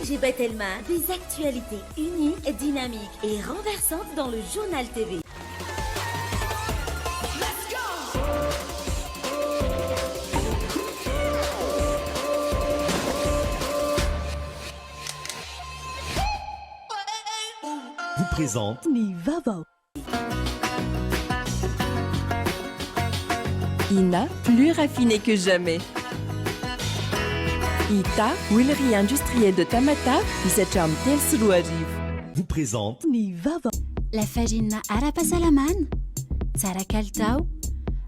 ONG Batelma, des actualités uniques, dynamiques et renversantes dans le Journal TV. Vous présente Ny vaovao. Ina, plus raffiné que jamais. Ita, huilerie industrielle de Tamatave, hisatra amin'ny 2003. Vous présente Ny vaovao. Lafarinina ara-pahasalamana, tsara kalitao,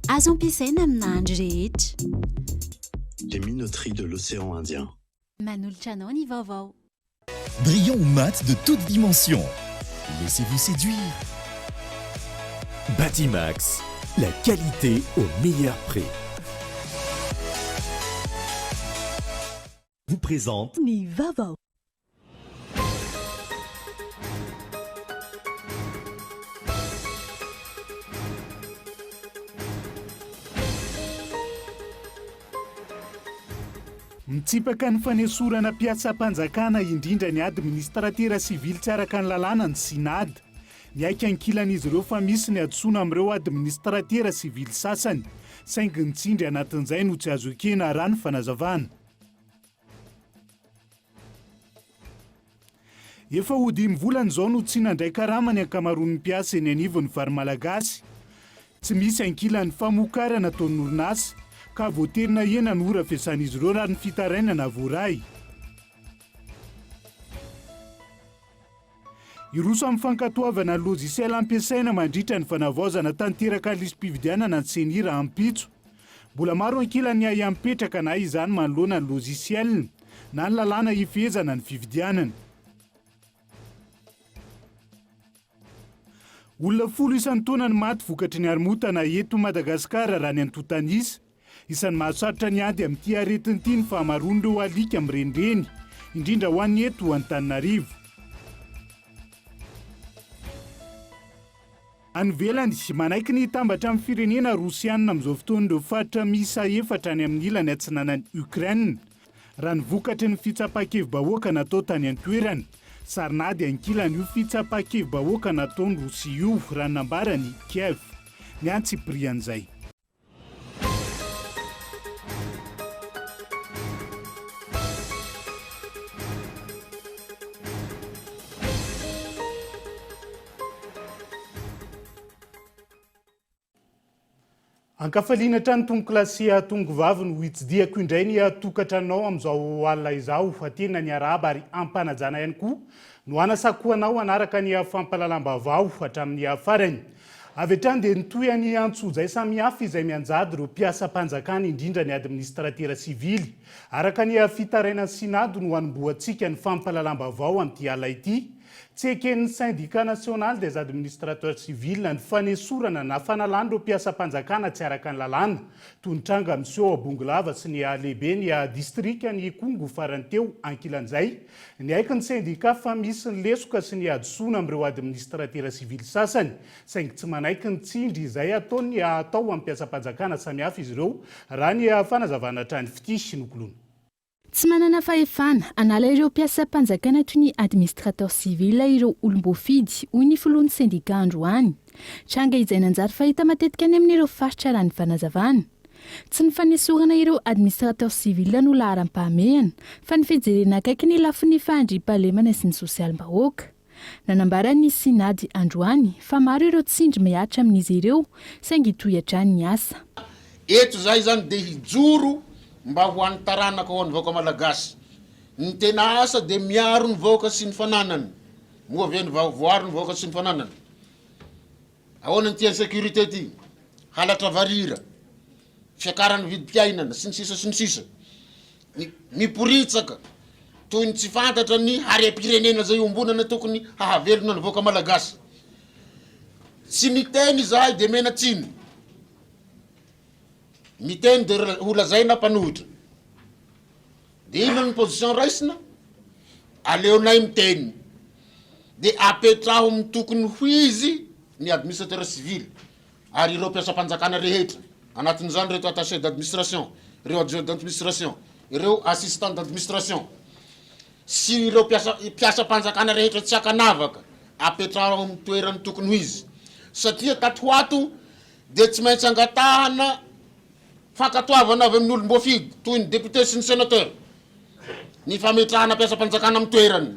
azo ampiasaina amin'ny nahandro rehetra. Les minoteries de l'océan Indien. Manolotra anao ny vaovao. Brillant ou mat de toutes dimensions. Laissez-vous séduire. Batimax, la qualité au meilleur prix. Vous présente Ny vaovao. Mitsipaka ny fanesorana mpiasam-panjakana indrindra ny administratera sivily tsy araka ny lalàna ny Synad. Niaiky ankilan'izy ireo fa misy ny hadisoana amin'ireo administratera sivily sasany, saingy ny tsindry anatin'izay no tsy azo ekena raha ny fanazavana. Efa ho dimy volana izao no tsy nandray karama ny ankamaroan'ny mpiasa eny anivon'ny Vary Malagasy. Tsy misy ankilany famokarana ataon'ny orinasa ka voatery nahena ny ora fiasan'izy ireo raha ny fitarainana voaray. Hiroso amin'ny fankatoavana ny logiciel ampiasaina mandritra ny fanavaozana tanteraka ny lisi-pifidianana ny Ceni rahampitso. Mbola maro ankilan'ny ahiahy mipetraka na izany manoloana ny logiciel na ny lalàna hifehezana ny fifidianana. Olona folo isan-taona no maty vokatry ny haromotana eto Madagasikara raha ny antontan'isa. Isan'ny mahasarotra ny ady amin'ity aretina ity ny fahamaroan'ireo alika mirenireny, indrindra ho an'ny eto Antananarivo. Any ivelany, manaiky ny hitambatra amin'ny firenena Rosiana amin'izao fotoana ireo faritra miisa efatra any amin'ny ilany atsinanan'i Ukraine, raha ny vokatry ny fitsapan-kevi-bahoaka natao tany an-toerana. Sarin'ady ankilany io fitsapan-kevi-bahoaka nataon'i Rosia io, raha ny nambaran'i Kiev. Ny antsipirian'izay. Ankafaliana hatrany tompokolahy sy tompokovavy no hitsidihako indray ny tokantranonao amin'izao alina izao. Tena ny arahaba ary ampanajana ihany koa no hanasako anao hanaraka ny fampahalalam-baovao hatramin'ny farany. Avy hatrany dia nitohy any antsojay samihafa izay mianjady ireo mpiasam-panjakana indrindra ny administratera sivily. Araka ny fitarainan'ny Synad no hanombohantsika ny fampahalalam-baovao amin'ity alina ity. Tsy eken'ny Syndicat National des Administrateurs Civils ny fanesorana na fanalana ireo mpiasam-panjakana tsy araka ny lalàna, toy ny tranga miseho ao Bongolava sy ny lehiben'ny distrikan'Ikongo farany teo. Ankilan'izay, Niaiky ny sendikà fa misy ny lesoka sy ny hadisoana amin'ireo administratera sivily sasany, saingy tsy manaiky ny tsindry izay ataon'ny atao amin'ny mpiasam-panjakana samihafa izy ireo, raha ny fanazavana hatrany. Fitia Nokoloana. Tsy manana fahefana hanala ireo mpiasam-panjakana toy ny administrateur civil ireo olom-boafidy, hoy ny filohan'ny sendikà androany. Tranga izay nanjary fahita matetika any amin'ireo faritra raha ny fanazavana. Tsy ny fanesorana ireo administrateurs civils no laharam-pahamehana, fa ny fijerena akaiky ny lafiny fahandriampahalemana sy ny sosialim-bahoaka. Nanambara ny Synad androany fa maro ireo tsindry mihatra amin'izy ireo, saingy hitohy hatrany ny asa. Eto izahay izany dia hijoro mba ho an'ny taranaka ho an'ny vahoaka Malagasy. Ny tena asa dia miaro ny vahoaka sy ny fananany. Moa ve ny voaro ny vahoaka sy ny fananany? Ahoana ity insécurité ity? Halatra varira, fiakaran'ny vidim-piainana, sy ny sisa sy ny sisa. Miporitsaka toy ny tsy fantatra ny harem-pirenena izay iombonana tokony hahavelona ny vahoaka malagasy. Tsy miteny izahay dia mena tsiny. Miteny dia ho lazaina mpanohitra. Dia inona ny position raisina? Aleonay miteny. Dia apetraho amin'ny tokony ho izy ny administrateur civil ary ireo mpiasam-panjakana rehetra, anatin'izany ireto attaché d'administration, ireo adjoint d'administration, ireo assistant d'administration. sy ireo mpiasa mpiasam-panjakana rehetra tsy ankanavaka, apetraho ao amin'ny toerany tokony ho izy, satria tato ho ato dia tsy maintsy angatahana fankatoavana avy amin'ny olom-boafidy toy ny député sy ny sénateur ny fametrahana mpiasam-panjakana amin'ny toerany.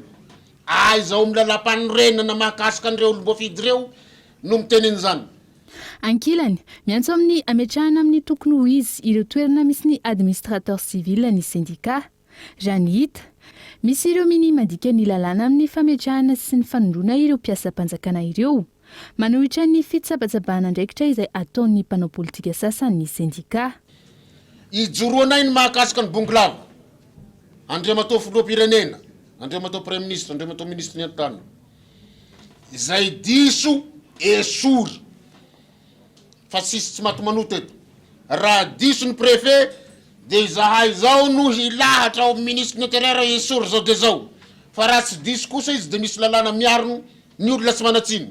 Aiza ao amin'ny lalàmpanorenana mahakasika an'ireo olom-boafidy ireo no miteny an'izany? Ankilany, miantso amin'ny hametrahana amin'ny tokony ho izy ireo toerana misy ny administrateur civil ny sendikà. Raha ny hita, misy ireo minia mandika ny lalàna amin'ny fametrahana sy ny fanondroana ireo mpiasam-panjakana ireo. Manohitra ny fitsabatsabahan'andraikitra izay ataon'ny mpanao politika sasany ny sendikà. Ijoroanay ny mahakasika ny Bongolava, Andriamatoa Filoham-pirenena, Andriamatoa Praiminisitra, Andriamatoa Minisitry ny Atitany, izay diso esory fa tsisy tsy maty manota eto. Raha diso ny Préfet dia izahay izao no hilahatra ao amin'ny Minisitry ny Intérieur esory izao dia izao. Fa raha tsy diso kosa izy dia misy lalàna miaro ny olona tsy manan-tsiny.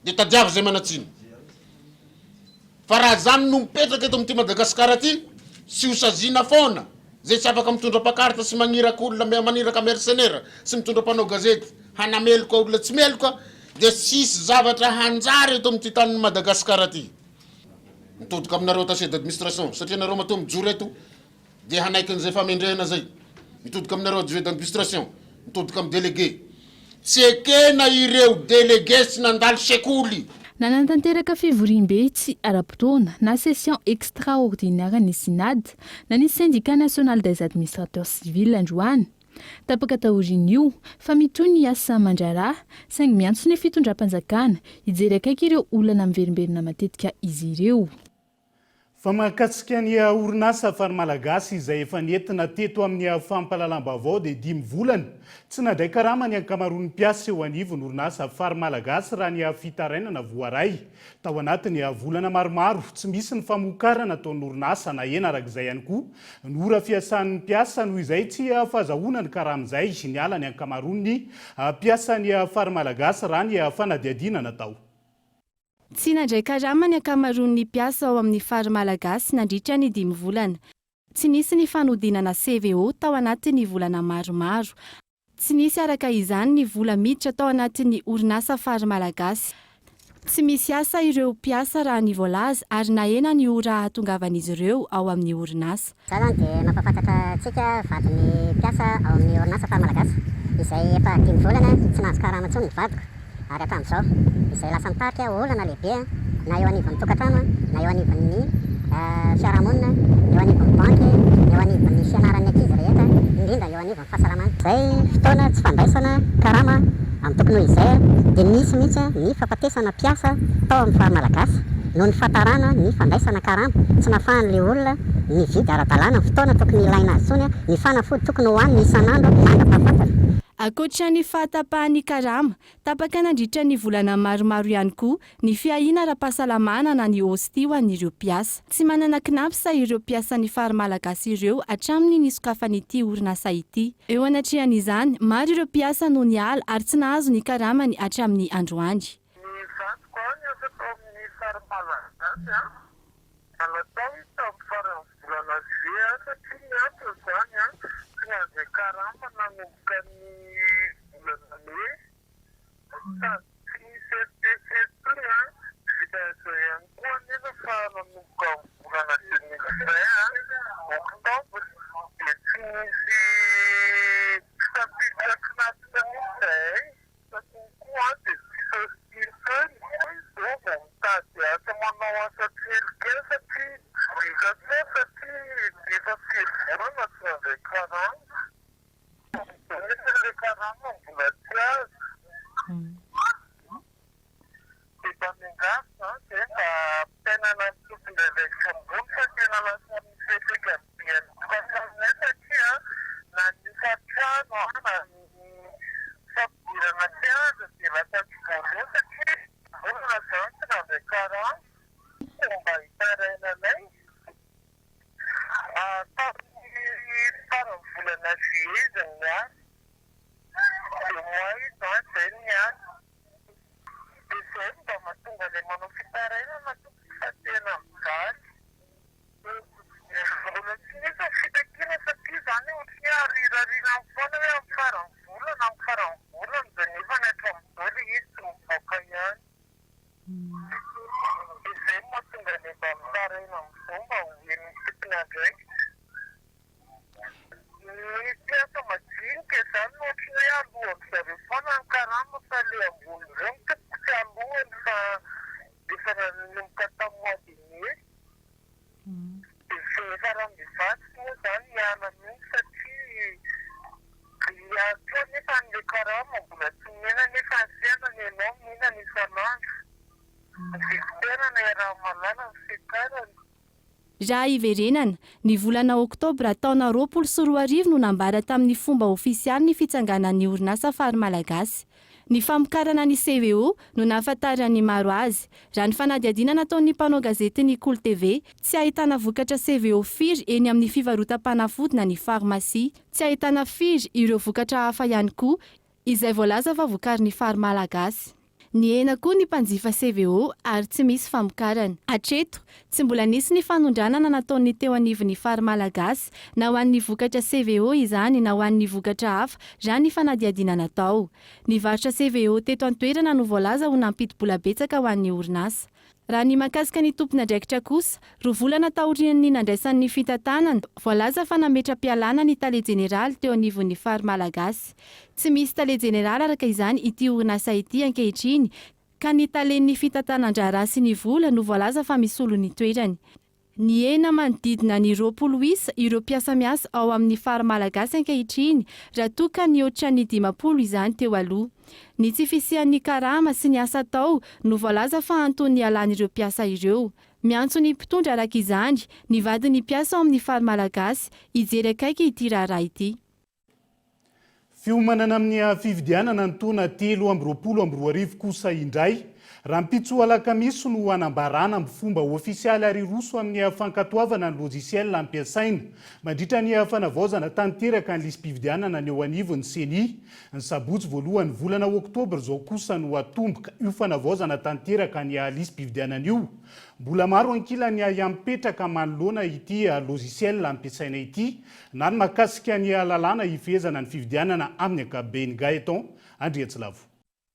Dia tadiavo izay manan-tsiny. Fa raha zany no mipetraka eto amin'ity Madagasikara ty, tsy ho saziana foana zay tsy afaka mitondra pancarte sy magniraka olona maniraka mercenaire sy mitondra mpanao gazety hanameloka olona tsy meloka dia tsy hisy zavatra hanjary eto amin'ity tanin'i Madagasikara ty. Mitodika aminareo attaché d'administration satria nareo matoa mijoro eto dia hanaiky an'izay famendrehana zay. Mitodika aminareo adjoint d'administration, mitodika amin'ny délégué. Tsy ekena ireo délégué tsy nandalo sekoly. Nanatanteraka fivoriambe tsy ara-potoana na session extraordinaire ny Synad na ny Syndicat national des administrateurs civils androany. Tapaka taorian'io fa mitohy ny asa aman-draharaha saingy miantso ny fitondram-panjakana hijery akaiky ireo olana miverimberina matetika izy ireo. Fa mahakasika ny orinasa Fary Malagasy izay efa nentina teto amin'ny fampahalalam-baovao dia dimy volana tsy nandray karama ny ankamaroan'ny mpiasa eo anivon'ny orinasa Fary Malagasy raha ny fitarainana voaray tao anatin'ny volana maromaro. Tsy misy ny famokarana ataon'ny orinasa na hena araka izay ihany koa ny ora fiasan'ny mpiasa noho izay tsy fahazahoana ny karama izay niala ny ankamaroan'ny mpiasan'ny Fary Malagasy raha ny fanadihadiana natao. Tsy nandray karama ny ankamaroan'ny mpiasa ao amin'ny Fary Malagasy nandritra ny dimy volana. Tsy nisy ny fanodinana CVO tao anatin'ny volana maromaro. Tsy nisy araka izany ny vola miditra tao anatin'ny orinasa Fary Malagasy. Tsy misy asa ireo mpiasa raha ny voalaza ary nahena ny ora ahatongavan'izy ireo ao amin'ny orinasa. Izaho izany dia mampahafantatra antsika vadin'ny mpiasa ao amin'ny orinasa Fary Malagasy izay efa dimy volana tsy nahazo karama intsony ny vadiko ary hatramin'izao izay lasa mitarika olana lehibe na eo anivon'ny tokantrano na eo anivon'ny fiarahamonina, eo anivon'ny banky, eo anivon'ny fianaran'ny ankizy rehetra indrindra eo anivon'ny fahasalamana. Izay fotoana tsy fandraisana karama amin'ny tokony ho izay dia nisy mihitsy ny fahafatesana mpiasa tao amin'ny Fary Malagasy noho ny fahatarana ny fandraisana karama, tsy nahafahan'ilay olona nividy ara-dalàna ny fotoana tokony hilaina azy intsony ny fanafody tokony hohaniny isan'andro mandra-pahafatiny. Ankoatra ny fahatapahan'ny karama, tapaka nandritra ny volana maromaro ihany koa ny fiahiana ara-pahasalamana na ny OSTI ho an'ireo mpiasa. Tsy manana Cnaps ireo mpiasan'ny Fary Malagasy ireo hatramin'ny nisokafan'ity orinasa ity. Eo anatrehan'izany, maro ireo mpiasa no niala ary tsy nahazo ny karamany hatramin'ny androany. Ny vadiko an niasa tao amin'ny Fary Malagasy an, niala tao izy tamin'ny faran'ny volana juillet an, satria ny antony izany an, tsy nandray karama nanomboka ny volana mai, Sady tsy nisy RTC intsony an, tsy vitan'izay ihany koa anefa fa nanomboka ny volana 2020 octobre dia tsy nisy tsy tafiditra CNaPS mihitsy izahay satria koa an dia tsisy hostile intsony. Izao vao mitady asa manao asa tsikelikely satria tsy vita intsony satria efa firy volana tsy nandray karama. Nefa ilay karama mbola tsy azo. Dia mba miangavy izany izay mba ampitainana ny tompon'andraikitra ambony fa tena lasa misy fiantraikany be any an-tokantranonay satria na ny hofantrano na ny fampidirana mpianatra dia lasa tsy voaloa satria mbola izany tsy nandray karama. Mba hitarainanay. Tamin'ny faran'ny volana juillet izy no niasa. Deux mois izy izany izay no niasa. Dia izay no mba mahatonga anay manao fitarainana tompoko fa tena mijaly. Mbola tsy nisy ny fitakiana satria izany ohatran'ny hoe arirariana foana hoe amin'ny faran'ny. Raha hiverenana, ny volana oktobra taona 2020 no nambara tamin'ny fomba ofisialy ny fitsanganan'ny orinasa Fary Malagasy. Ny famokarana ny CVO no nahafantaran'ny maro azy. Raha ny fanadihadiana nataon'ny mpanao gazetin'ny Kolo TV, tsy ahitana vokatra CVO firy eny amin'ny fivarotam-panafody na ny farmasia. Tsy ahitana firy ireo vokatra hafa ihany koa izay voalaza fa vokarin'ny Fary Malagasy. Nihena koa ny mpanjifa CVO ary tsy misy famokarana. Hatreto, tsy mbola nisy ny fanondranana nataon'ny teo anivon'ny Fary Malagasy na ho an'ny vokatra CVO izany na ho an'ny vokatra hafa raha ny fanadihadiana natao. Ny varotra CVO teto an-toerana no voalaza ho nampidi-bola betsaka ho an'ny orinasa. Raha ny mahakasika ny tompon'andraikitra kosa, roa volana taorian'ny nandraisany ny fitantanana, voalaza fa nametra-pialana ny tale jeneraly teo anivon'ny Fary Malagasy. Tsy misy tale jeneraly araka izany ity orinasa ity ankehitriny ka ny talen'ny fitantanan-draharaha sy ny vola no voalaza fa misolo ny toerany. Nihena manodidina ny 20 isa ireo mpiasa miasa ao amin'ny Fary Malagasy ankehitriny raha toa ka nihoatra ny 50 izany teo aloha. Ny tsy fisian'ny karama sy ny asa atao no voalaza fa anton'ny nialan'ireo mpiasa ireo. Miantso ny mpitondra araka izany ny vadin'ny mpiasa ao amin'ny Fary Malagasy hijery akaiky ity raharaha ity. Fiomanana amin'ny fifidianana ny taona 2023 kosa indray, rahampitso alakamisy no hanambarana amin'ny fomba ofisialy ary hiroso amin'ny fankatoavana ny logiciel ampiasaina mandritra ny fanavaozana tanteraka ny lisi-pifidianana ny eo anivon'ny Ceni. Ny sabotsy voalohan'ny volana oktobra izao kosa no hatomboka io fanavaozana tanteraka ny lisi-pifidianana io. Mbola maro ankilany ahiahy mipetraka manoloana ity logiciel ampiasaina ity Na ny mahakasika ny lalàna hifehezana ny fifidianana amin'ny ankapobeny. Gaëtan Andriantsilavo.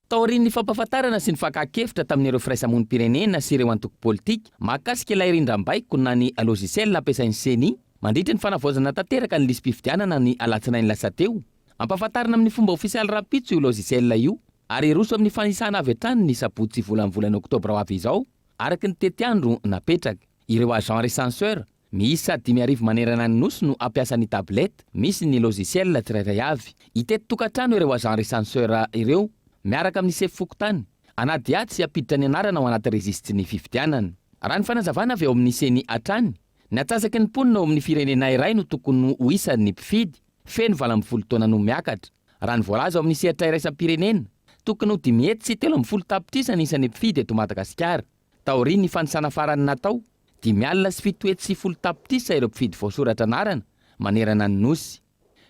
Taorian'ny fampahafantarana sy ny fakan-kevitra tamin'ireo firaisamonim-pirenena sy ireo antoko politika mahakasika ilay rindrambaiko na ny logiciel ampiasain'ny Ceni mandritry ny fanavaozana tanteraka ny lisi-pifidianana ny alatsinainy lasa teo, ampahafantarina amin'ny fomba ofisialy rahampitso io logiciel io ary hiroso amin'ny fanisana avy hatrany ny sabotsy voalohan'ny volana oktobra ho avy izao araka ny tetiandro napetraka. Ireo agents recenseurs Miisa 5000 manerana ny Nosy no hampiasa ny tablette misy ny logiciel tsirairay avy. Hitety tokantrano ireo agent recenseur ireo miaraka amin'ny sefo fokontany, hanadihady sy hampiditra ny anarana ao anaty rejisitry ny fifidianana. Raha ny fanazavana avy ao amin'ny Ceni hatrany, ny antsasaky ny mponina ao amin'ny firenena iray no tokony ho isan'ny mpifidy, feno 18 taona no miakatra. Raha ny voalaza ao amin'ny sehatra iraisam-pirenena, tokony ho 513 tapitrisa ny isan'ny mpifidy eto Madagasikara. Taorian'ny fanisana farany natao, 710 tapitrisa ireo mpifidy voasoratra anarana manerana ny Nosy.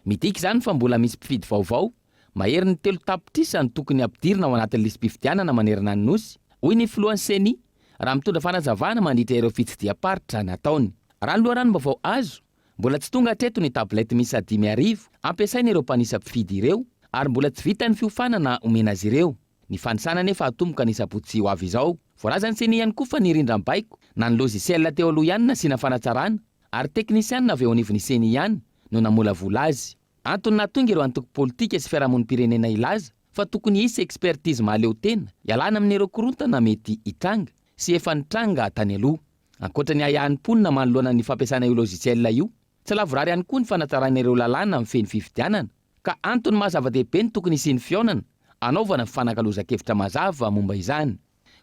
Midika izany fa mbola misy mpifidy vaovao maherin'ny 3 tapitrisa no tokony hampidirina ao anatin'ny lisi-pifidianana manerana ny Nosy, hoy ny filohan'ny Ceni, raha mitondra fanazavana mandritra ireo fitsidiham-paritra nataony. Raha ny loharanom-baovao azo, mbola tsy tonga hatreto ny tablette miisa 5000 ampiasain'ireo mpanisa mpifidy ireo ary mbola tsy vita ny fiofanana omena azy ireo. Ny fanisana anefa hatomboka ny sabotsy ho avy izao. Voalazan'ny Ceni ihany koa fa ny rindram-baiko na ny logiciel teo aloha ihany nasiana fanatsarana ary teknisianina avy eo anivon'ny Ceni ihany no namolavola azy. Antony nahatonga ireo antoko politika sy fiarahamonim-pirenena hilaza fa tokony hisy expertise mahaleo tena hialana amin'ireo korontana mety hitranga sy efa nitranga tany aloha. Ankoatra ny ahiahin'ny mponina manoloana ny fampiasana io logiciel io, tsy lavorary ihany koa ny fanatsarana ireo lalàna mifehy ny fifidianana Ka antony maha zava-dehibe ny tokony hisian'ny fihaonana hanaovana fifanakalozan-kevitra mazava momba izany.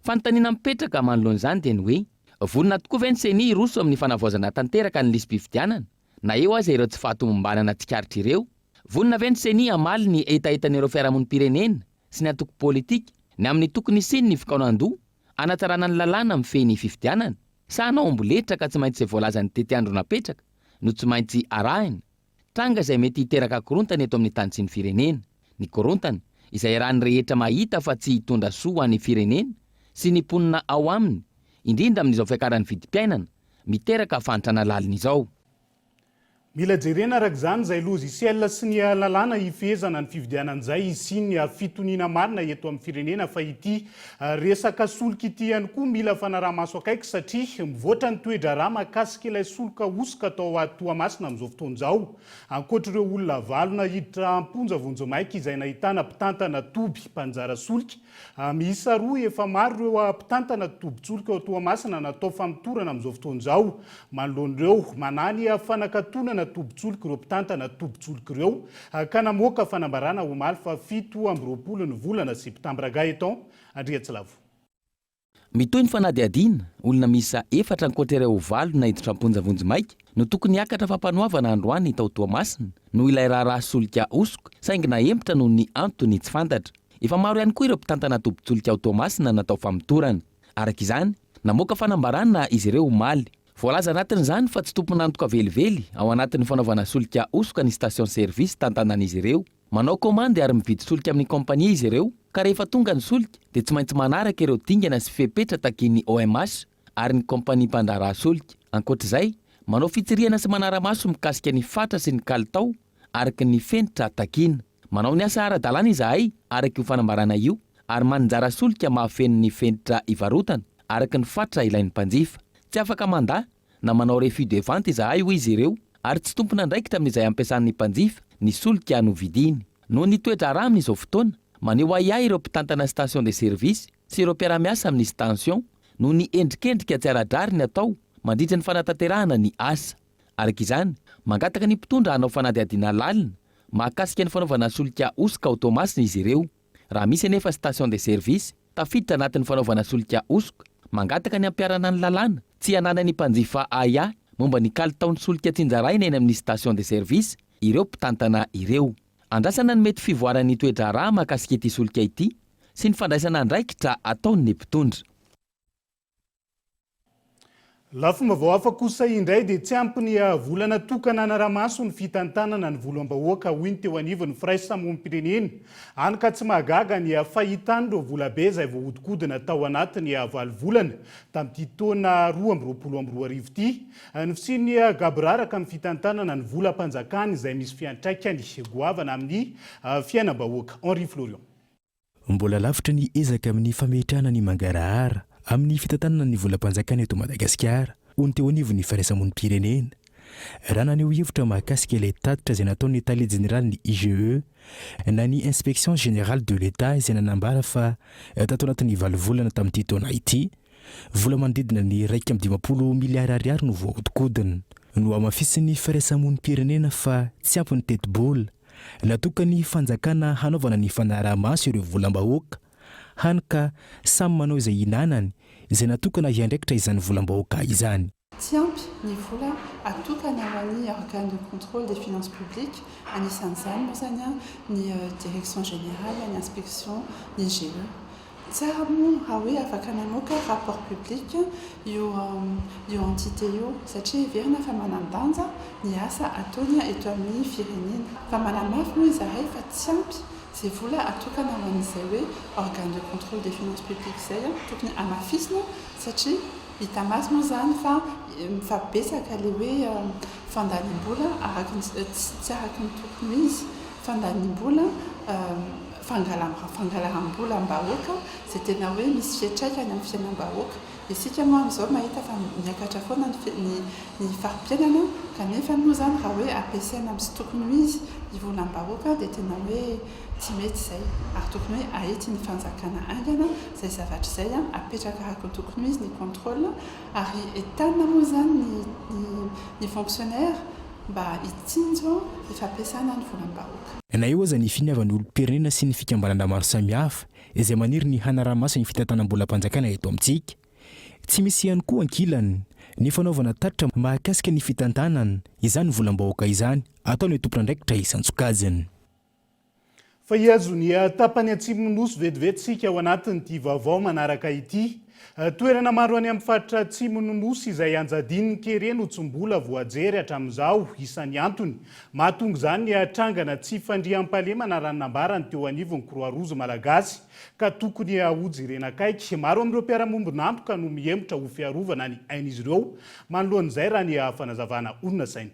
Fanontaniana mipetraka manoloana izany dia ny hoe, vonona tokoa ve ny Ceni hiroso amin'ny fanavaozana tanteraka ny lisi-pifidianana, na eo aza ireo tsy fahatomombanana tsikaritra ireo? Vonona ve ny Ceni hamaly ny hetahetan'ireo fiarahamonim-pirenena sy ny antoko politika ny amin'ny tokony hisian'ny fikaonandoha hanatsarana ny lalàna mifehy ny fifidianana? Sa hanao amboletra ka tsy maintsy izay voalazan'ny tetiandro napetraka no tsy maintsy arahina? Tranga izay mety hiteraka korontana eto amin'ny tany sy ny firenena. Ny korontana, izay iarahan'ny rehetra mahita fa tsy hitondra soa ho an'ny firenena sy ny mponina ao aminy, indrindra amin'izao fiakaran'ny vidim-piainana miteraka fahantrana lalina izao. Mila jerena araka izany izay logiciel sy ny lalàna hifehezana ny fividianana izay hisian'ny fitoniana marina eto amin'ny firenena fa ity resaka solika ity ihany koa mila fanaraha-maso akaiky satria mivoatra ny toe-draharaha mahakasika ilay soloka hosoka tao Toamasina amin'izao fotoana izao. Ankoatra ireo olona valo naiditra am-ponja vonjimaika izay nahitana mpitantana toby mpanjara solika miisa roa, efa maro ireo mpitantana tobin-tsolika ao Toamasina natao famotorana amin'izao fotoana izao. Manoloana ireo, manahy ny fanakatonana tobin-tsolika ireo mpitantana tobin-tsolika ireo ka namoaka fanambarana omaly fa 27 ny volana septambra. Gaëtan Andriantsilavo. Mitohy ny fanadihadiana, olona miisa efatra ankoatra ireo valo naiditra am-ponja vonjimaika no tokony hiakatra fampanoavana androany tao Toamasina noho ilay raharaha solika hosoka saingy nahemotra noho ny antony tsy fantatra. Efa maro ihany koa ireo mpitantana tobin-tsolika ao Toamasina natao famotorana. Araka izany, namoaka fanambarana izy ireo omaly. Voalaza anatin'izany fa tsy tompon'antoka velively ao anatin'ny fanaovana solika hosoka ny station service tantanan'izy ireo. Manao kaomandy ary mividy solika amin'ny kaompania izy ireo ka rehefa tonga ny solika dia tsy maintsy manaraka ireo dingana sy fepetra takian'ny OMH ary ny kaompania mpandraharaha solika. Ankoatra izay, manao fitsirihana sy manara-maso mikasika ny fatra sy ny kalitao araka ny fenitra takiana. Manao ny asa ara-dalàna izahay araka io fanambarana io ary maninjara solika mahafeno ny fenitra ivarotana araka ny fatra ilain'ny mpanjifa. Tsy afaka mandà na manao refus de vente izahay hoy izy ireo ary tsy tompon'andraikitra amin'izay ampiasan'ny mpanjifa ny solika novidiany. Noho ny toe-draharaha amin'izao fotoana, maneho ahiahy ireo mpitantana station de service sy ireo mpiara-miasa amin'ny stantion noho ny endrikendrika tsy ara-drariny atao mandritra ny fanatanterahana ny asa. Araka izany, mangataka ny mpitondra hanao fanadihadiana lalina mahakasika ny fanaovana solika hosoka ao Toamasina izy ireo. Raha misy anefa station de service tafiditra anatin'ny fanaovana solika hosoka, mangataka ny hampiharana ny lalàna tsy hananan'ny mpanjifa ahiahy momba ny kalitaon'ny solika tsinjaraina eny amin'ny station de service ireo mpitantana ireo. Andrasana ny mety fivoaran'ny toe-draharaha mahakasika ity solika ity sy ny fandraisana andraikitra ataon'ny mpitondra. Lafim-baovao hafa kosa indray dia tsy ampy ny vola natokana hanara-maso ny fitantanana ny volam-bahoaka hoy ny teo anivon'ny firaisamonim-pirenena. Hany ka tsy mahagaga ny fahitan'ireo volabe izay voahodinkodina tao anatin'ny valo volana tamin'ity taona 2022 ity ny fisian'ny gaboraraka amin'ny fitantanana ny volam-panjakana izay misy fiantraikany goavana amin'ny fiainam-bahoaka. Henri Florian. Mbola lavitra ny ezaka amin'ny fametrahana ny mangarahara amin'ny fitantanana ny volam-panjakana eto Madagasikara, hoy ny teo anivon'ny firaisamonim-pirenena. Raha naneho hevitra mahakasika ilay tatitra izay nataon'ny tale jeneralin'ny IGE na ny Inspection Générale de l'Etat izay nanambara fa tato anatin'ny valo volana tamin'ity taona ity, vola manodidina ny 51 miliara ariary no voahodinkodina. Nohamafisin'ny firaisamonim-pirenena fa tsy ampy ny tetibola Natokan'ny fanjakana hanaovana ny fanaraha-maso ireo volam-bahoaka, hany ka samy manao izay ihinanany, izay natokana hiandraikitra izany volam-bahoaka izany. Tsy ampy ny vola atokana ho an'ny organe de contrôle des finances publiques, anisan'izany moa izany ny direction générale ny inspection ny IGE. Tsara moa raha hoe afaka namoaka rapport public io io entité io satria heverina fa manan-danja ny asa ataony eto amin'ny firenena. Fa manamafy moa izahay fa tsy ampy izay vola atokana ho an'izay hoe organe de contrôle des finances publiques izay, tokony hamafisina satria hita maso moa izany fa fa betsaka ilay hoe fandaniam-bola araka ny tsy araka ny tokony ho izy, fandaniam-bola Fangalaram-bolam-bahoaka izay tena hoe misy fiantraikany amin'ny fiainam-bahoaka. Isika moa amin'izao mahita fa miakatra foana ny ny fari-piainana kanefa moa izany raha hoe ampiasaina amin'ny tsy tokony ho izy ny volam-bahoaka dia tena hoe tsy mety izay ary tokony hoe ahitsy ny fanjakana haingana izay zavatra izay, apetraka araka ny tokony ho izy ny contrôle ary entanina moa izany ny ny fonctionnaire mba hitsinjo ny fampiasana ny volam-bahoaka. Na eo aza ny finiavan'ny olom-pirenena sy ny fikambanana maro samihafa izay maniry ny hanaraha-maso ny fitantanam-bolam-panjakana eto amintsika, tsy misy ihany koa ankilany ny fanaovana tatitra mahakasika ny fitantanana izany volam-bahoaka izany ataon'ny tompon'andraikitra isan-tsokajiny. Fa hihazo ny tapany atsimon'ny Nosy vetivety isika ao anatin'ity vaovao manaraka ity. Toerana maro any amin'ny faritra atsimon'ny Nosy izay anjadian'ny kere no tsy mbola voajery hatramin'izao. Isan'ny antony mahatonga izany ny trangana tsy fandriampahalemana raha ny nambarany teo anivon'ny Croix Rouge Malagasy ka tokony hojerena akaiky. Maro amin'ireo mpiara-mombon'antoka no mihemotra ho fiarovana ny ain'izy ireo manoloana izay raha ny fanazavana olona saina.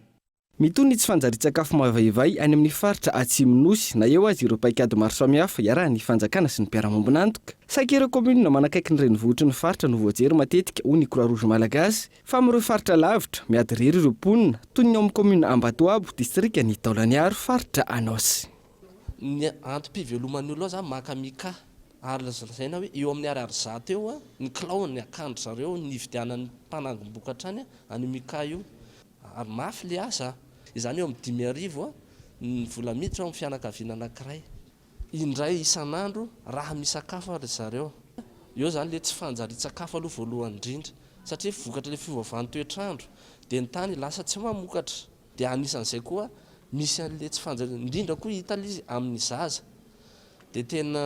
Mitohy ny tsy fanjarian-tsakafo mavaivay any amin'ny faritra Atsimo Nosy na eo aza ireo paikady maro samihafa iarahan'ny fanjakana sy ny mpiara-mombon'antoka. Saika ireo kaominina manakaiky ny renivohitry ny faritra no voajery matetika, hoy ny Croix Rouge Malagasy, fa amin'ireo faritra lavitra, miady irery ireo mponina, toy ny ao amin'ny kaominina Ambatoabo, distrikan'i Taolagnaro, faritra Anôsy. Ny antom-piveloman'ny olona ao zany maka mica ary lazaina hoe eo amin'ny ariary 100 eo ny kilaon'ny akandro zareo nividianan'ny mpanangom-bokatra any an'io mica io. Ary mafy le asa a! Izany eo amin'ny 5000 ny vola miditra ao amin'ny fianakaviana anankiray. Indray isan'andro raha misakafo ary ry zareo. Eo izany ilay tsy fanjarian-tsakafo aloha voalohany indrindra satria vokatr'ilay fiovaovan'ny toetr'andro dia ny tany lasa tsy mamokatra. Dia anisan'izay koa misy an'ilay tsy fanjarian, indrindra koa hita ilay izy amin'ny zaza. Dia tena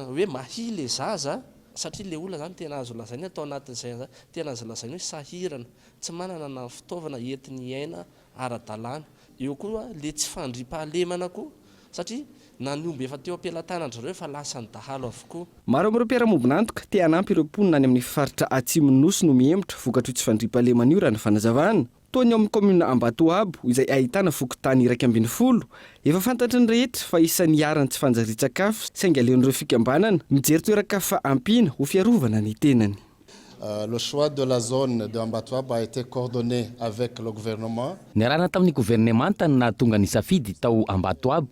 hoe mahia ilay zaza satria ilay olona izany tena azo lazaina atao anatin'izay tena azo lazaina hoe sahirana, tsy manana na ny fitaovana entiny hiaina ara-dalàna. Eo koa ilay tsy fandriampahalemana koa satria na ny omby efa teo am-pelatanandry ireo efa lasan'ny dahalo avokoa. Maro amin'ireo mpiara-miombon'antoka te hanampy ireo mponina any amin'ny faritra atsimon'ny Nosy no mihemotra vokatr'io tsy fandriampahalemana io raha ny fanazavana. Toa ny ao amin'ny kaominina Ambatoabo izay ahitana fokontany 11, efa fantatry ny rehetra fa isan'ny iharan'ny tsy fanjarian-tsakafo saingy aleon'ireo fikambanana mijery toeran-kafa ampiana ho fiarovana ny tenany. Le choix de la zone de Ambatoabo a été coordonné avec le gouvernement. Niarahana tamin'ny governemanta no nahatonga ny safidy tao Ambatoabo.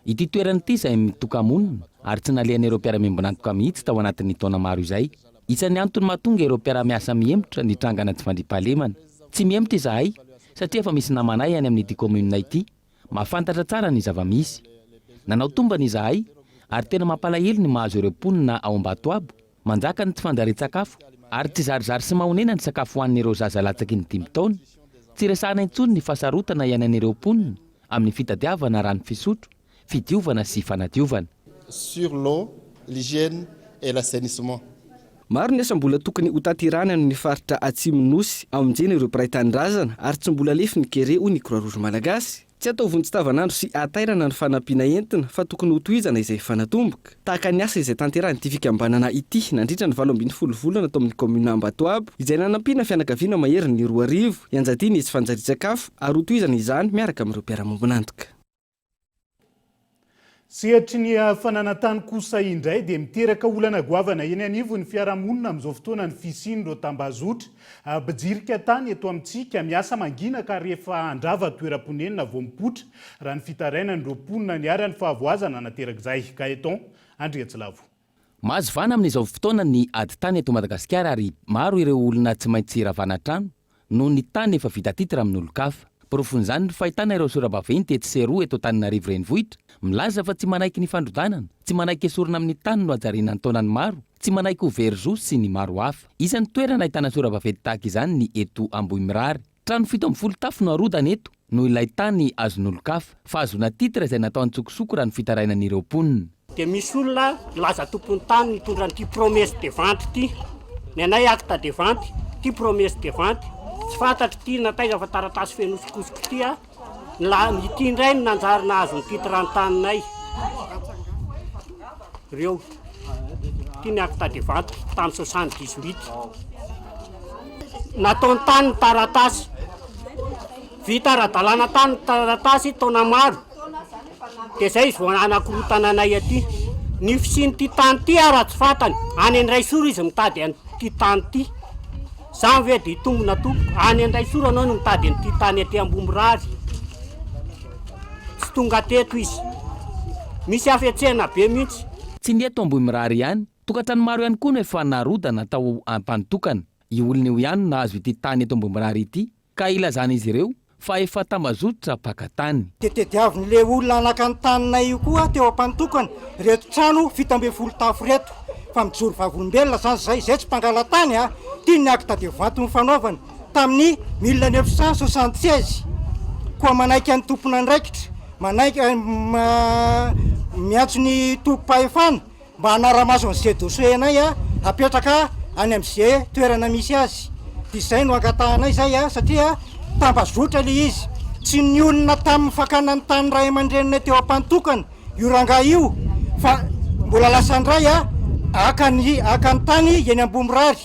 Ity toerana ity izay mitoka-monina ary tsy nalehan'ireo mpiara-miombon'antoka mihitsy tao anatin'ny taona maro izay. Isan'ny antony mahatonga ireo mpiara-miasa mihemotra ny trangana tsy fandriampahalemana. Tsy mihemotra izahay satria efa misy namanay any amin'ity kaominina ity mahafantatra tsara ny zava-misy. Nanao tombana izahay ary tena mampalahelo ny mahazo ireo mponina ao Ambatoabo. Manjaka ny tsy fanjarian-tsakafo ary tsy zarizary sy mahonena ny sakafo hohanin'ireo zaza latsaky ny dimy taona. Tsy resahana intsony ny fahasarotana iainan'ireo mponina amin'ny fitadiavana rano fisotro, fidiovana sy fanadiovana. Sur l'eau, l'hygiène et l'assainissement. Maro ny asa mbola tokony hotanterahina any amin'ny faritra atsimon'ny Nosy hamonjena ireo mpiray tanindrazana ary tsy mbola lefy ny kere hoy ny Croix Rouge Malagasy. Tsy atao vonjy tavanandro sy hatairana ny fanampiana entina fa tokony hotohizana izay efa natomboka. Tahaka ny asa izay tanterahin'ity fikambanana ity nandritra ny 18 volana tao amin'ny kaominina Ambatoabo izay nanampiana fianakaviana maherin'ny 2000 hianjadiana etsy Fanjarian-tsakafo ary hotohizana izany miaraka amin'ireo mpiara-miombon'antoka. Sehatry ny fananan-tany kosa indray dia miteraka olana goavana eny anivon'ny fiarahamonina amin'izao fotoana ny fisian'ireo tambazotra mpijirika tany eto amintsika miasa mangina ka rehefa handrava toeram-ponenana vao mipoitra raha ny fitarainan'ireo mponina niharan'ny fahavoazana naterak'izay. Gaëtan Andriatsilavo. Mahazo vahana amin'izao fotoana ny ady tany eto Madagasikara ary maro ireo olona tsy maintsy ravana trano noho ny tany efa vita titre amin'olon-kafa. Porofon'izany ny fahitana ireo sora-baventy etsy sy eroa eto Antananarivo Renivohitra milaza fa tsy manaiky ny fandrodanana, tsy manaiky esorina amin'ny tany nohajariana an-taonany maro, tsy manaiky ho very zo sy ny maro hafa. Isan'ny toerana ahitana sora-baventy tahaka izany ny eto Ambohimirary. Trano 17 tafo no arodana eto noho ilay tany azon'olon-kafa. Fahazoana titre izay natao an-tsokosoko raha ny fitarainan'ireo mponina. Dia misy olona milaza tompon'ny tany mitondra an'ity promesse de vente ity, ny anay acte de vente, ity promesse de vente, tsy fantatro ity na taiza fa taratasy feno hosokosoka ity a, ny ity indray no nanjary nahazo ny titre ny taninay, ireo, ity ny acte de vente tamin'ny 78, nataony tany ny taratasy, vita ara-dalàna tany ny taratasy taona maro. Dia zay izy vao hanakorontana anay aty. Ny fisian'ity tany ity ara tsy fantany. Any Andraisoro izy mitady an'ity tany ity. Zany ve dia hitombina tompoko? Any Andraisoro anao no mitady an'ity tany aty Ambohimirary. Tsy tonga teto izy. Misy hafetsena be mihitsy. Tsy ny eto Ambohimirary ihany, tokantrano maro ihany koa no efa narodana tao Ampanotokana. Io olona io ihany no nahazo ity tany eto Ambohimirary ity ka ilazan'izy ireo fa efa tambazotra mpaka tany. Dia tediavin'ilay olona naka ny taninay io koa teo am-panotokana ireto trano 17 tafo ireto fa mijoro vavolombelona izany izay, izay tsy mpangala-tany a! Ity ny acte de vente nifanaovana tamin'ny 1976 koa manaiky an'ny tompon'andraikitra, manaiky miantso ny tompom-pahefana Mba hanara-maso an'izay dossier anay apetraka any amin'izay toerana misy azy. Dia izay no angatahanay izay satria tambazotra ilay izy. Tsy nionona tamin'ny fakana ny tany ray aman-dreninay teo am-panotokana io rangahy io fa mbola lasa indray haka ny haka ny tany eny Ambohimirary,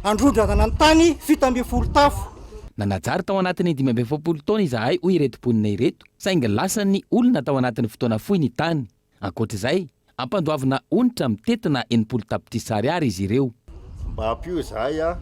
handrodana ny tany 17 tafo. Nanajary tao anatin'ny 45 taona izahay hoy ireto mponina ireto saingy lasan'ny olona tao anatin'ny fotoana fohy ny tany. Ankoatra izay, ampandoavina onitra mitentina 60 tapitrisa ariary izy ireo. Mba ampio izahay a,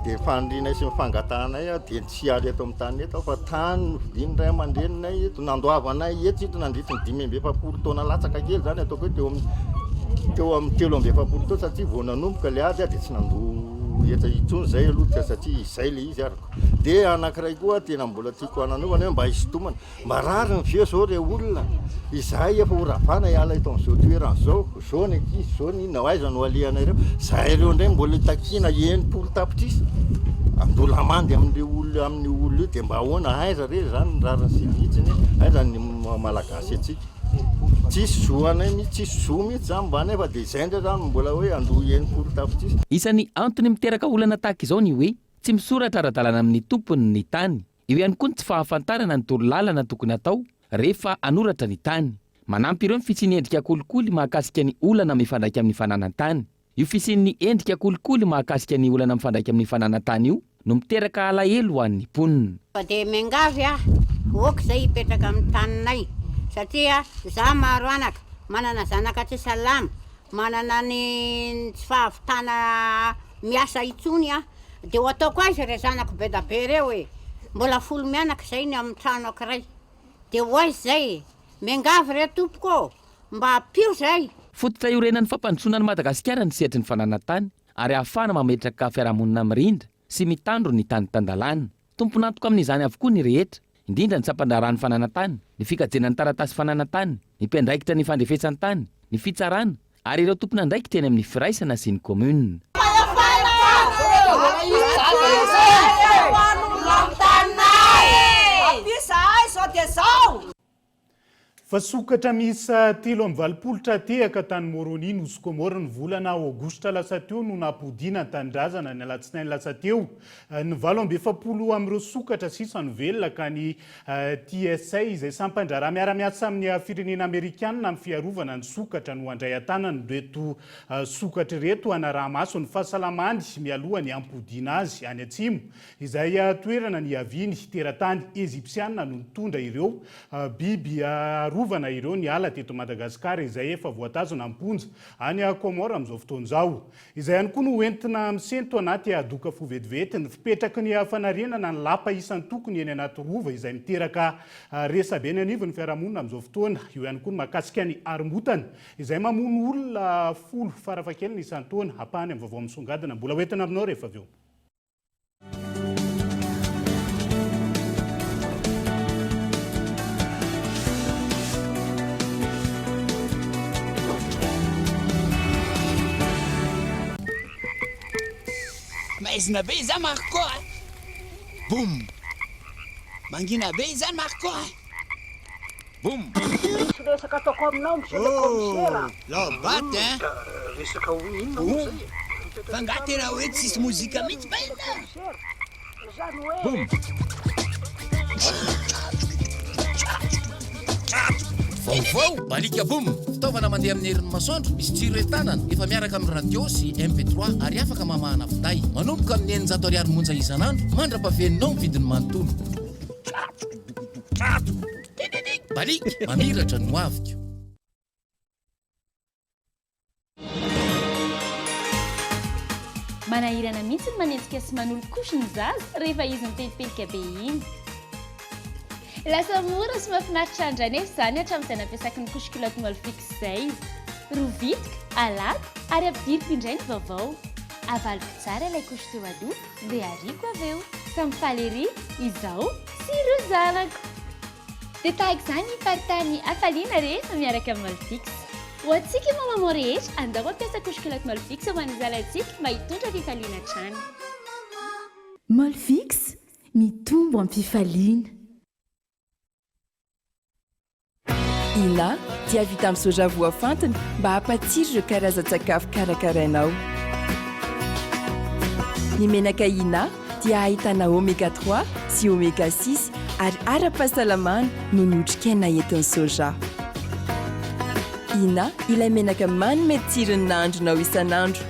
dia ny fanirianay sy ny fangatahanay a, dia ny tsy hiala eto amin'ny tany eto fa tany novidian'ny ray aman-dreninay eto, nandoavanay eto ito nandritry ny 45 taona latsaka kely izany, ataoko hoe teo amin'ny teo amin'ny 43 teo satria vao nanomboka ilay ady dia tsy nandoa. handoa hetra intsony zay aloha ka satria izay le izy arako. Dia anankiray koa tena mbola tiako hananaovana hoe mba hisintomana. Marary ny vieux zao re olona. Izahay efa ho ravana hiala eto amin'izao toerana izao. Zao ny ankizy, zao ny inona, ho aiza no alehanareo? Zahay ireo indray mbola takiana 60 tapitrisa. Andoha lamandy amin'ireo olona amin'io olona io dia mba ahoana? Aiza re izany ny rariny sy ny hitsiny? Aiza ny maha malagasy antsika? Tsisy zo anay mihitsy, tsisy zo mihitsy izany mba anay fa dia izay indray izany no mbola hoe andoha 60 tapitrisa. Isan'ny antony miteraka olana tahaka izao ny hoe tsy misoratra ara-dalàna amin'ny tompony ny tany. Eo ihany koa ny tsy fahafantarana ny torolalana tokony hatao rehefa hanoratra ny tany. Manampy ireo ny fisian'ny endrika kolikoly mahakasika ny olana mifandraika amin'ny fananan-tany. Io fisian'ny endrika kolikoly mahakasika ny olana mifandraika amin'ny fananan-tany io no miteraka alahelo ho an'ny mponina. Fa dia miangavy aho ok izay hipetraka amin'ny taninay satria za maro anaka, manana zanaka tsy salama, manana ny tsy fahavitana miasa intsony aho Dia ho ataoko aiza ireo zanako be da be ireo e? Mbola folo mianaka izay ny amin'ny trano ankiray. Dia ho aiza izay e? Miangavy re tompoko ô! Mba ampio izay! Fototra iorenan'ny fampandrosoana an'i Madagasikara ny sehatry ny fananan-tany ary ahafahana mametraka fiarahamonina mirindra sy mitandro ny tany tan-dalàna. Tompon'antoka amin'izany avokoa ny rehetra, indrindra ny sampandraharahan'ny fananan-tany, ny fikajiana ny taratasy fananan-tany, ny mpiandraikitra ny fandrefesan-tany, ny fitsarana ary ireo tompon'andraikitra eny amin'ny firaisana sy ny commune. Fa sokatra miisa 83 tra-tehaka tany Moroni, Nosy Comores ny volana aogositra lasa teo no nampodiana an-tanindrazana ny alatsinainy lasa teo. Ny 48 amin'ireo sokatra sisa no velona ka ny TSA izay sampan-draharaha miara-miasa amin'ny firenena amerikanina amin'ny fiarovana ny sokatra no handray an-tanana ireto sokatra ireto hanaraha-maso ny fahasalamany mialoha ny hampodiana azy any atsimo izay toerana niaviany. Teratany Ezipsiana no nitondra ireo biby arovana ireo niala teto Madagasikara izay efa voatazona am-ponja any Comores amin'izao fotoana izao. Izay ihany koa no hoentina misento anaty doka fo vetivety ny fipetraky ny fanarenana ny lapa isan-tokony eny anaty rova izay miteraka resabe eny anivon'ny fiarahamonina amin'izao fotoana. Eo ihany koa ny mahakasika ny harombotana izay mamono olona folo farafahakeliny isan-taona. Ampahany amin'ny vaovao misongadina mbola hoentina aminao rehefa avy eo. Maizina be izany Marco a! Boum! Mangina be izany Marco a! Boum! Misy resaka ataoko aminao monsieur le commissaire a! Oh! Lao-baty hein! Resaka ho inona moa Boum! zay e? Fa nga tena hoe tsisy mozika mihitsy bainina? Zany hoe. Boum! Vaovao! Balika Boum! Fitaovana mandeha amin'ny herin'ny masoandro, misy jiro entanana, efa miaraka amin'ny radio sy MP3 ary afaka mamahana finday. Manomboka amin'ny 600 ariary monja isan'andro, mandra-pafeninao ny vidiny manontolo. Baliaka, mamiratra ny hoaviko. Manahirana mihitsy ny manenjika sy manolo couche ny zaza rehefa izy mipelipelika be iny. Lasa mora sy mahafinaritra indray nefa izany hatramin'izay nampiasako ny couche culotte Molfix izay. Rovitiko, alako ary ampidiriko indray ny vaovao. Avaloko tsara ilay couche teo aloha dia ariako avy eo. Samy faly ery izaho sy ireo zanako. Dia tahaka izany ny hiparitahan'ny hafaliana rehefa miaraka amin'ny Molfix. Ho antsika maman maman rehetra, andao hampiasa couche culotte Molfix ho an'ny zanantsika mba hitondra fifaliana hatrany. Molfix, mitombo am-pifaliana. Ina dia vita amin'ny soja voafantina mba hampatsiro ireo karazan-tsakafo karakarainao. Ny menaka Ina dia ahitana oméga trois sy oméga six ary ara-pahasalamana noho ny otrikaina entin'ny soja. Ina ilay menaka manome tsiro ny nahandronao isan'andro.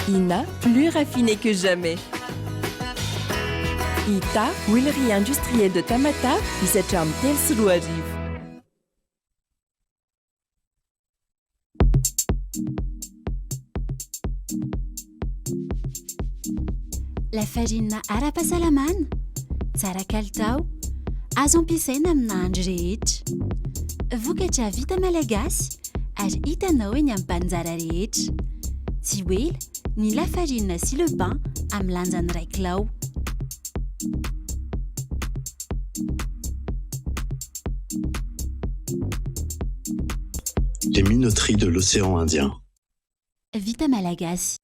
Ina, plus raffiné que jamais. Ita, huilerie industrielle de Tamatave, misy hatramin'ny 2003. Lafarinina ara-pahasalamana, tsara kalitao, azo ampiasaina amin'ny nahandro rehetra. Vokatra vita malagasy. ary hitanao eny amin'ny mpaninjara rehetra. Tsy ho ela, ny lafarinina sy levain amin'ny lanjany iray kilao. Les minoteries de l'océan Indien. Vita malagasy.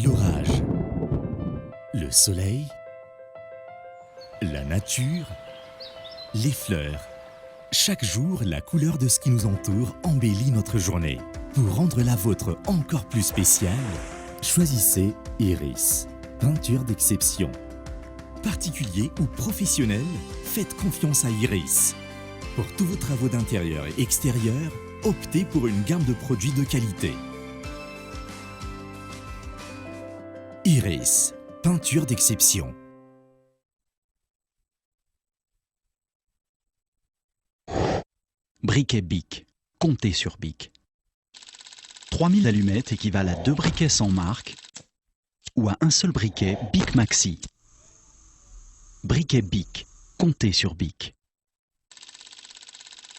L'orage, le soleil, la nature, les fleurs. Chaque jour, la couleur de ce qui nous entoure embellit notre journée. Pour rendre la vôtre encore plus spéciale, choisissez Iris, peinture d'exception. Particulier ou professionnel, faites confiance à Iris. Pour tous vos travaux d'intérieur et extérieur, optez pour une gamme de produits de qualité. Iris, peinture d'exception. Briquet Bic. Comptez sur Bic. 3000 allumettes équivalent à deux briquets sans marque ou à un seul briquet Bic Maxi. Briquet Bic. Comptez sur Bic.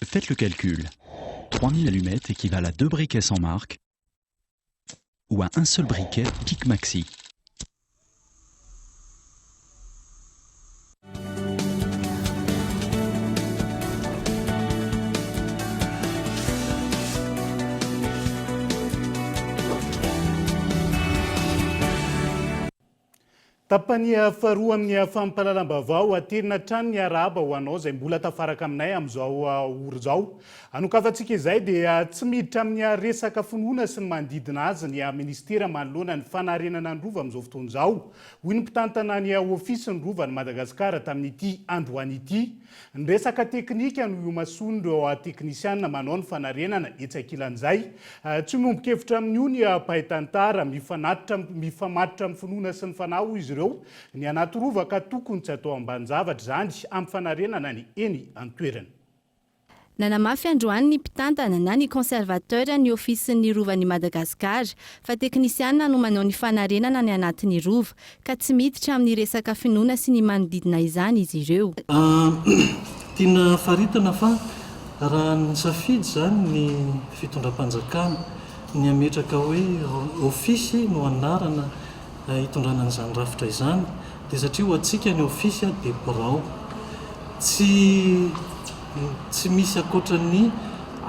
Faites le calcul. 3000 allumettes équivalent à deux briquets sans marque ou à un seul briquet Bic Maxi. Tapany faharoa amin'ny fampahalalam-baovao, aterina hatrany ny arahaba ho anao izay mbola tafaraka aminay amin'izao ora izao. Anokafantsika izay dia tsy miditra amin'ny resaka finoana sy ny manodidina azy ny minisitera manoloana ny fanarenana ny rova amin'izao fotoana izao, hoy ny mpitantana ny Ofisin'ny Rovan'i Madagasikara tamin'ity androany ity. Ny resaka teknika no iomasoan'ireo teknisiana manao ny fanarenana etsy ankilan'izay. Tsy miombon-kevitra amin'io ny mpahay tantara. Mifanatitra mifamatotra amin'ny finoana sy ny fanahy hoy izy ireo ny anaty rova ka tokony tsy atao ambanin-javatra izany amin'ny fanarenana ny eny an-toerana. Nanamafy androany ny mpitantana na ny conservateur ny ofisin'ny rovan'i Madagasikara fa teknisiana no manao ny fanarenana ny anatin'ny rova ka tsy miditra amin'ny resaka finoana sy ny manodidina izany izy ireo. Tiana faritana fa raha nisafidy izany ny fitondram-panjakana ny hametraka hoe ofisy no anarana hitondrana an'izany rafitra izany dia satria ho antsika ny ofisy dia birao. Tsy tsy misy ankoatra ny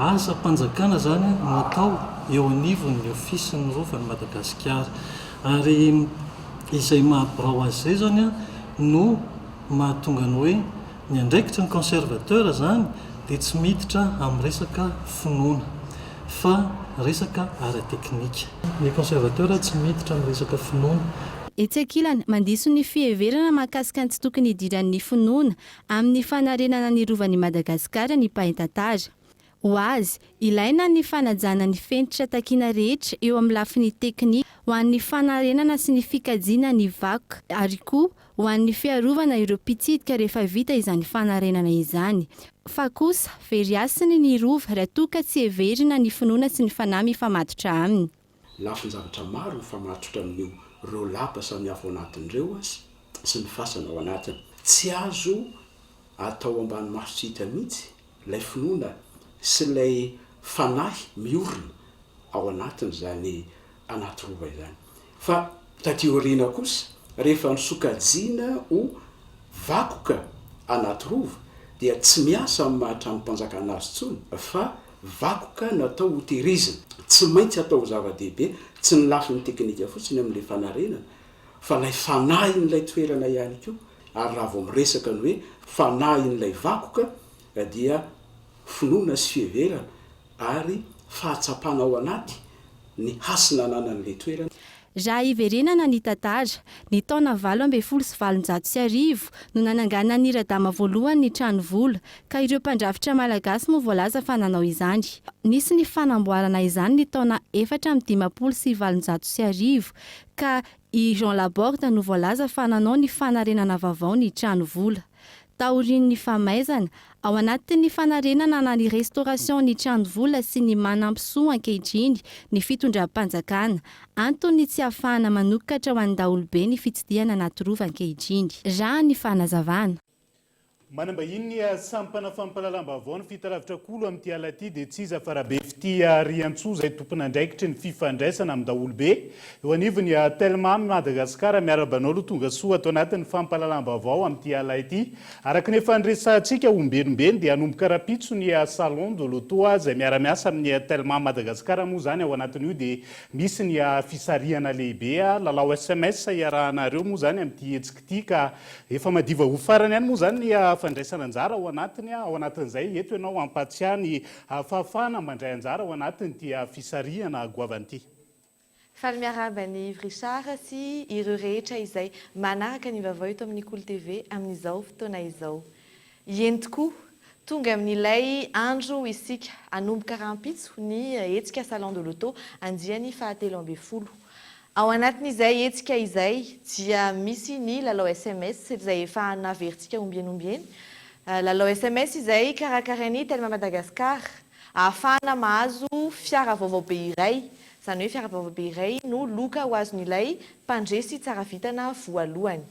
asam-panjakana izany no atao eo anivon'ny ofisin'ny Rovan'i Madagasikara. Ary izay maha birao azy izay izany no mahatonga ny hoe ny andraikitry ny conservateur izany dia tsy miditra amin'ny resaka finoana fa resaka ara-teknika. Ny conservateur tsy miditra amin'ny resaka finoana. Etsy ankilany, mandiso ny fiheverana mahakasika ny tsy tokony hidiran'ny finoana amin'ny fanarenana ny Rovan'i Madagasikara ny mpahay tantara. Ho azy, ilaina ny fanajana ny fenitra takiana rehetra eo amin'ny lafiny teknika ho an'ny fanarenana sy ny fikajiana ny vakoka ary koa ho an'ny fiarovana ireo mpitsidika rehefa vita izany fanarenana izany. Fa kosa, very hasiny ny Rova raha toa ka tsy heverina ny finoana sy ny fanahy mifamatotra aminy. Lafin-javatra maro mifamatotra amin'io ireo lapa samihafa ao anatiny ireo sy ny fasana ao anatiny. Tsy azo atao ambany maso tsy hita mihitsy ilay finoana sy ilay fanahy miorina ao anatin'izany anaty rova izany. Fa taty aoriana kosa, rehefa nosokajiana ho vakoka anaty rova dia tsy miasa amin'ny maha tranom-panjakana azy intsony fa vakoka natao ho tehirizina. Tsy maintsy atao ho zava-dehibe, tsy ny lafiny teknika fotsiny amin'ilay fanarenana fa ilay fanahin'ilay toerana ihany koa, ary raha vao miresaka ny hoe fanahin'ilay vakoka dia finoana sy fiheverana ary fahatsapana ao anaty ny hasina ananan'ilay toerana. Raha hiverenana ny tantara, ny taona 1818 no nananganan'i Radama voalohany ny trano vola, ka ireo mpandrafitra malagasy moa voalaza fa nanao izany. Nisy ny fanamboarana izany ny taona 1854, ka i Jean Laborde no voalaza fa nanao ny fanarenana vaovao ny trano vola. Taorian'ny famaizana, ao anatin'ny fanarenana na ny restauration ny trano vola sy ny Manampisoa ankehitriny ny fitondram-panjakana. Antony tsy ahafahana manokatra ho an'ny daholobe ny fitsidihana anaty rova ankehitriny. Raha ny fanazavana. Manambahiny ny sampana fampahalalam-baovao ny fitalavitra kolo amin'ity alina ity dia tsy iza fa Rabefitia Riantsoa izay tompon'andraikitry ny fifandraisana amin'ny daholobe Eo anivon'ny Telma Madagascar, miarahaba anao aloha tonga soa ato anatin'ny fampahalalam-baovao amin'ity alina ity. Araka ny efa niresahantsika ombenombeny dia hanomboka rahampitso ny Salon de l'auto izay miara-miasa amin'ny Telma Madagascar moa izany ao anatin'io dia misy ny fisarihana lehibe, lalao sms iarahanareo moa izany amin'ity hetsika ity ka efa madiva ho farany ihany moa izany ny fandraisana anjara ao anatiny, ao anatin'izay eto ianao hampatsiahy ny fahafahana mandray anjara ao anatin'ity fisarihana goavana ity. Faly miarahaba an'i Yves Richard sy ireo rehetra izay manaraka ny vaovao eto amin'ny Kolo TV amin'izao fotoana izao. Eny tokoa, tonga amin'ilay andro isika. Hanomboka rahampitso ny hetsika Salon de l'auto andiany fahatelo ambin'ny folo. Ao anatin'izay hetsika izay dia misy ny lalao sms izay efa naverintsika ombieny ombieny. Lalao sms izay karakarain'ny Telma Madagascar ahafahana mahazo fiara vaovao be iray, izany hoe fiara vaovao be iray no loka ho azon'ilay mpandresy tsara vintana voalohany.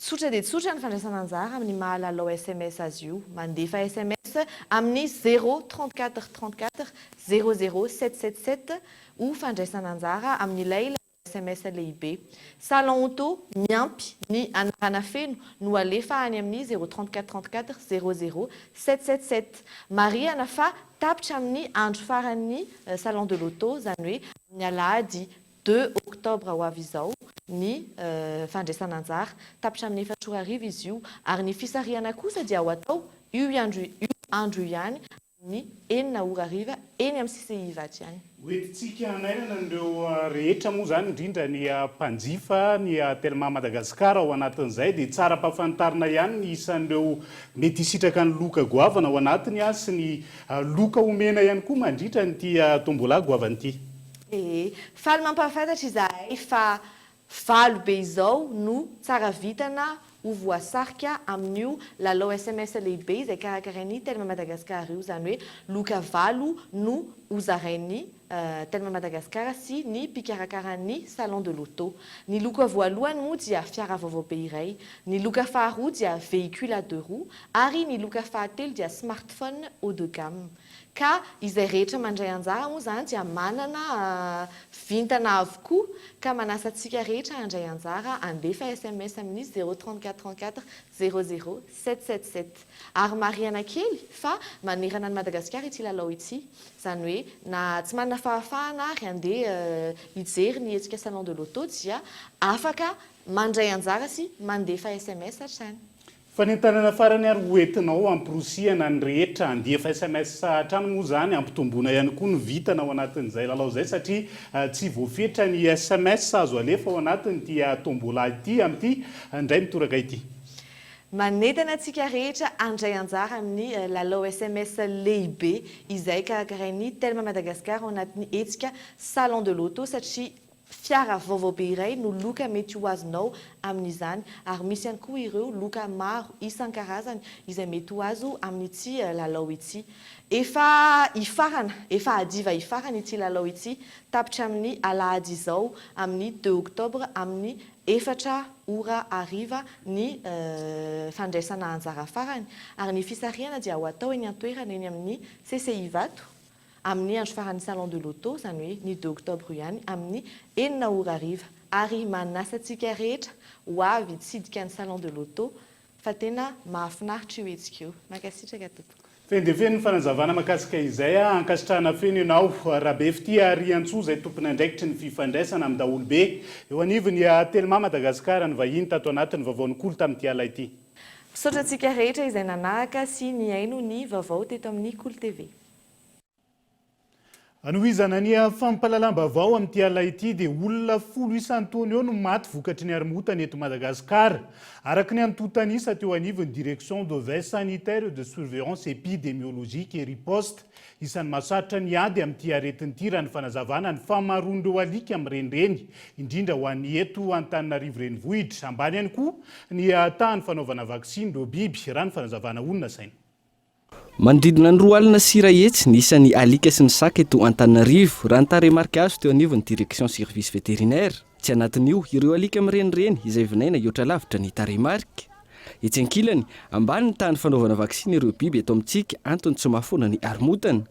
Tsotra dia tsotra ny fandraisana anjara amin'ny maha lalao sms azy io, mandefa sms amin'ny zéro 34 34 00 777 ho fandraisana anjara amin'ilay sms lehibe. Salon auto miampy ny anarana feno no alefa any amin'ny zéro 34 34 00 777. Marihana fa tapitra amin'ny andro faran'ny salon de l'auto, izany hoe amin'ny alahady deux octobre ho avy izao ny fandraisana anjara. Tapitra amin'ny efatra ora hariva izy io ary ny fisarihana kosa dia ho atao io io andro io ihany Ny enina ora hariva eny amin'ny CCI Ivato ihany. Hoentintsika hanairana an'ireo rehetra moa izany, indrindra ny mpanjifa ny Telma Madagascar ao anatin'izay dia tsara ampahafantarina ihany ny isan'ireo mety hisitraka ny loka goavana ao anatiny sy ny loka omena ihany koa mandritra an'ity tombola goavana ity. Ee, faly mampahafantatra izahay fa Valo be izao no tsara vintana ho voasarika amin'io lalao sms lehibe izay karakarain'ny Telma Madagascar io. Izany hoe loka valo no hozarain'ny Telma Madagascar sy ny mpikarakara ny Salon de l'auto. Ny loka voalohany moa dia fiara vaovao be iray, ny loka faharoa dia véhicule à deux roues ary ny loka fahatelo dia smartphone haut de gamme. Ka izay rehetra mandray anjara moa izany dia manana vintana avokoa ka manasa antsika rehetra handray anjara handefa sms amin'ny zéro 34 34 00 777. Ary marihana kely fa manerana an'i Madagasikara ity lalao ity. Izany hoe na tsy manana fahafahana ary handeha hijery ny hetsika salon de l'auto dia afaka mandray anjara sy mandefa sms hatrany. Fanentanana farany ary ho entinao hamporosihana ny rehetra handefa sms hatrany moa izany, hampitomboana ihany koa ny vintana ao anatin'izay lalao izay satria tsy voafetra ny sms azo alefa ao anatin'ity tombola ity amin'ity indray mitoraka ity. Manentana antsika rehetra handray anjara amin'ny lalao sms lehibe izay karakarain'ny Telma Madagascar ao anatin'ny hetsika Salon de l'auto satria Fiara vaovao be iray no loka mety ho azonao amin'izany ary misy ihany koa ireo loka maro isan-karazany izay mety ho azo amin'ity lalao ity. Efa hifarana, efa hadiva hifarana ity lalao ity, tapitra amin'ny alahady izao amin'ny deux octobre amin'ny efatra ora hariva ny fandraisana anjara farany ary ny fisarihana dia ho atao eny an-toerana eny amin'ny CCI Ivato amin'ny andro faran'ny Salon de l'auto, izany hoe ny deux octobre io ihany, amin'ny enina ora hariva. Ary manasa antsika rehetra ho avy hitsidika ny Salon de l'auto fa tena mahafinaritra io hetsika io. Mankasitraka tompoko. Feno dia feno ny fanazavana makasika izay a! Ankasitrahana feno ianao Rabefitia Riantsoa izay tompon'andraikitry ny fifandraisana amin'ny daholobe eo anivon'ny Telma Madagascar nivahiny tato anatin'ny vaovaon'ny Kolo tamin'ity alina ity. Misaotra antsika rehetra izay nanaraka sy nihaino ny vaovao teto amin'ny Kolo TV. Hanohizana ny fampahalalam-baovao amin'ity alina ity dia olona folo isan-taona eo no maty vokatry ny haromotana eto Madagasikara, araka ny antontan'isa teo anivon'ny Direction de veille sanitaire et de surveillance épidémiologique et riposte. Isan'ny mahasarotra ny ady amin'ity aretina ity raha ny fanazavana ny fahamaroan'ireo alika mirenireny, indrindra ho an'ny eto Antananarivo Renivohitra. Ambany ihany koa ny tahan'ny fanaovana vaksiny ireo biby, raha ny fanazavana honina saina. Manodidina ny 120 ny isan'ny alika sy ny saka eto Antananarivo, raha ny tarehimarika azo teo anivon'ny Direction Service Vétérinaire. Tsy anatin'io ireo alika mirenireny izay vinaina hihoatra lavitra ny tarehimarika. Etsy ankilany, ambany ny tahan'ny fanaovana vaksiny ireo biby eto amintsika, antony tsy mahafoana ny haromotana.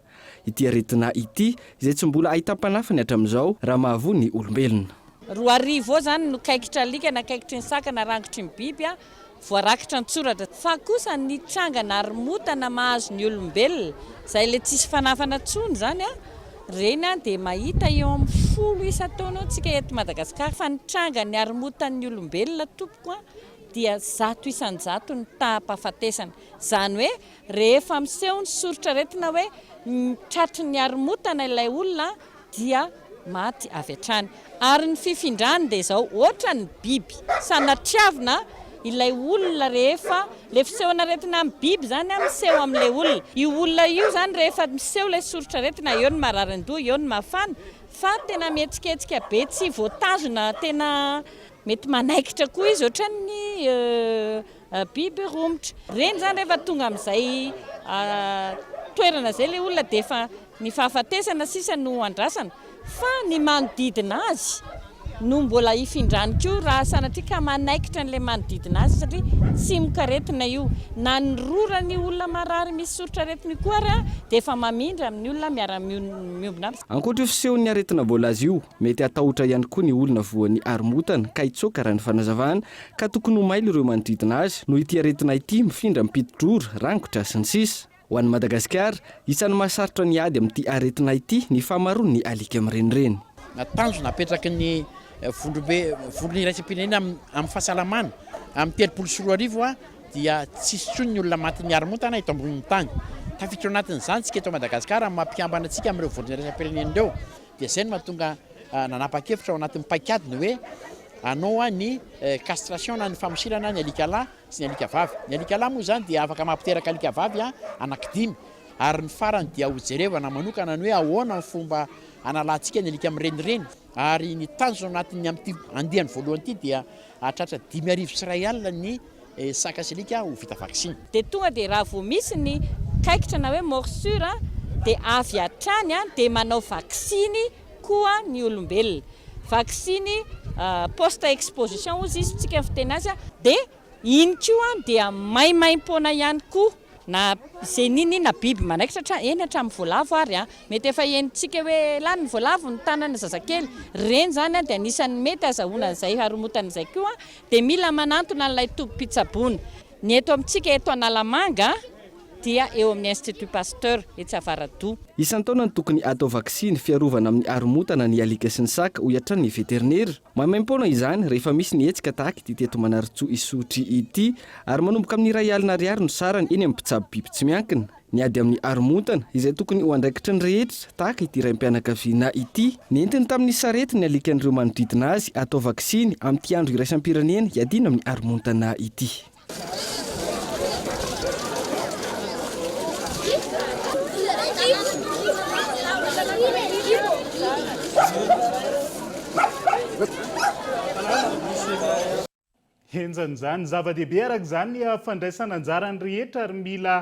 Ity aretina ity, izay tsy mbola ahitam-panafany hatramin'izao, raha mahavoa ny olombelona. 2000 eo izany no kaikitra alika na kaikitry ny saka na rangotry ny biby Voarakitra an-tsoratra fa kosa ny trangana haromotana mahazo ny olombelona, izay ilay tsisy fanafana intsony izany, ireny dia mahita eo amin'ny folo isan-taona eo tsika eto Madagasikara. Fa ny trangan'ny haromotan'ny olombelona tompoko dia 100% ny taham-pahafatesana. Izany hoe rehefa miseho ny soritr'aretina hoe tratry ny haromotana ilay olona dia maty avy hatrany. Ary ny fifindrany dia izao, hoatra ny biby, sanatriavina ilay olona rehefa, ilay fisehon'aretina amin'ny biby izany miseho amin'ilay olona. Io olona io izany rehefa miseho ilay soritr'aretina, eo ny marary an-doha, eo ny mafana, fa tena mihetsiketsika be tsy voatazona, tena mety manaikitra koa izy ohatran'ny Biby romotra. Ireny izany rehefa tonga amin'izay toerana izay ilay olona dia efa ny fahafatesana sisa no andrasana fa ny manodidina azy no mbola hifindrany koa raha sanatria ka manaikitra an'ilay manodidina azy satria tsimokaretina io. Na ny roran'ny olona marary misy soritr'aretina io koa ary dia efa mamindra amin'ny olona miara-miombona aminy. Ankoatra io fisehon'ny aretina voalaza io, mety hatahotra ihany koa ny olona voan'ny haromotana ka hitsoaka raha ny fanazavana ka tokony ho mailo ireo manodidina azy noho ity aretina ity mifindra amin'ny piti-drora, rangotra, sy ny sisa Ho an'i Madagasikara, isan'ny mahasarotra ny ady amin'ity aretina ity ny fahamaroan'ny alika mirenireny. Na tanjona apetraky ny vondrombe vondrona iraisam-pirenena amin'ny fahasalamana amin'ny 2030 dia tsy hisy intsony ny olona matin'ny haromontana eto ambonin'ny tany. Tafiditra ao anatin'izany isika eto Madagasikara amin'ny maha mpikambana antsika amin'ireo vondrona iraisam-pirenena ireo. Dia izay no mahatonga nanapa-kevitra ao anatin'ny paikady ny hoe hanao ny castration na ny famosirana ny alika lahy sy ny alika vavy. Ny alika lahy moa izany dia afaka mampiteraka alika vavy anankidimy ary ny farany dia hojerevana manokana ny hoe ahoana ny fomba hanalantsika ny alika mirenireny ary ny tanjona anatin'ny amin'ity andiany voalohany ity dia hahatratra 1051 ny Saka sy alika ho vita vaksiny. Dia tonga dia raha vao misy ny kaikitra na hoe morsure dia avy hatrany dia manao vaksiny koa ny olombelona. Vaksiny post exposition hozy izy tsika ny fiteny azy dia iny koa dia maimaimpoana ihany koa na izay n'inon'inona biby manaikitra hatrany, eny hatramin'ny voalavo ary an, mety efa henontsika hoe lany ny voalavo ny tanana zazakely, ireny izany dia anisan'ny mety azahoana an'izay haromotana izay koa dia mila manantona an'ilay tobim-pitsaboana. Ny eto amintsika eto Analamanga dia eo amin'ny Institut Pasteur etsy Avaradoha. Isan-taona no tokony hatao vaksiny fiarovana amin'ny haromotana ny alika sy ny saka, hoy hatrany ny veterinera. Maimaim-poana izany rehefa misy ny hetsika tahaka ity teto Manarintsoa Isotry ity ary manomboka amin'ny 1000 ariary no sarany eny amin'ny mpitsabo biby tsy miankina. Ny ady amin'ny haromontana, izay tokony ho andraikitry ny rehetra, tahaka ity raim-pianakaviana ity. Nentiny tamin'ny sarety ny alikan'ireo manodidina azy hatao vaksiny amin'ity andro iraisam-pirenena hiadiana amin'ny haromontana ity. Henjana izany. Zava-dehibe araka izany ny fandraisana anjara ny rehetra ary mila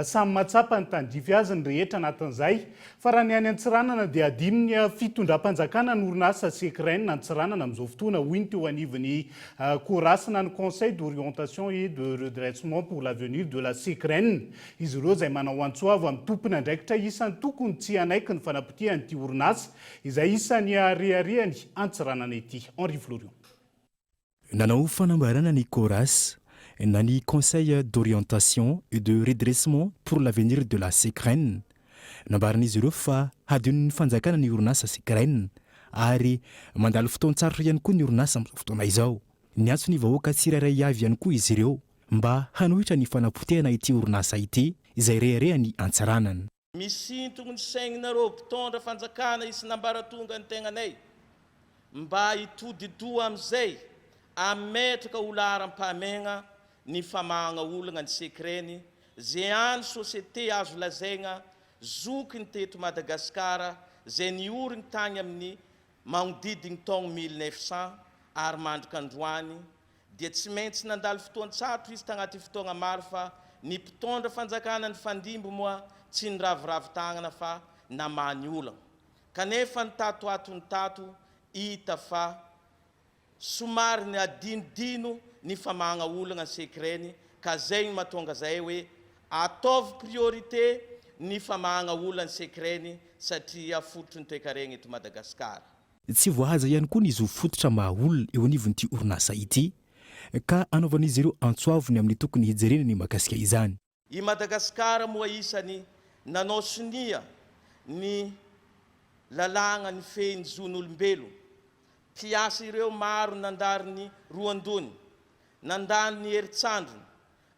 samy mahatsapa ny tandrify azy ny rehetra anatin'izay. Fa raha ny any Antsiranana dia adinon'ny fitondram-panjakana ny orinasa Secren Antsiranana amin'izao fotoana, hoy ny teo anivon'ny Coras na ny Conseil d'orientation et de redressement pour l'avenir de la Secren. Izy ireo izay manao antso avo amin'ny tompon'andraikitra isan-tokony tsy hanaiky ny fanapotehan'ity orinasa izay isan'ny reharehany Antsiranana ity. Henri Florion. Nanao fanambarana ny Coras, na ny Conseil d'orientation et de redressement pour l'avenir de la Secren. Nambaran'izy ireo fa hadinon'ny fanjakana ny orinasa Secren ary mandalo fotoan-tsarotra ihany koa ny orinasa amin'izao fotoana izao. Niantso ny vahoaka tsirairay avy ihany koa izy ireo mba hanohitra ny fanapotehana ity orinasa ity izay reharehan'ny Antsiranana. Misintogno ny saignareo mpitondra fanjakana isan'ambaratonga ny tegnanay mba hitodi-doha amizay ametraka ho laharam-pahamehagna ny famahagna olagna ny secret-ny ze any société azo lazaigna zokiny teto Madagasikara ze niorigny tagny amin'ny magnodidigny taogno 1900 ary mandrak'androany dia tsy maintsy nandalo fotoan-tsarotra izy tagnaty fotoagna maro fa ny mpitondra fanjakana nifandimby moa tsy niraviravy tagnana fa namaha ny olagna. Kanefa ny tato ato ny tato hita fa somary niadinodino ny famahagna olagna ny secret-ny ka zegny mahatonga zahay hoe ataovy priorité ny famahagna olagna ny secret-ny satria fototry ny toekaregna eto Madagasikara. Tsy voahaja ihany koa ny zo fototra maha olona eo anivon'ity orinasa ity, ka anaovan'izy ireo antso avo ny amin'ny tokony hijerena ny mahakasika izany. I Madagasikara moa isany nanao sonia ny lalàgna nifehy ny zon'olombelo. Mpiasa ireo maro nandary ny roandony, nandany ny herin-tsandriny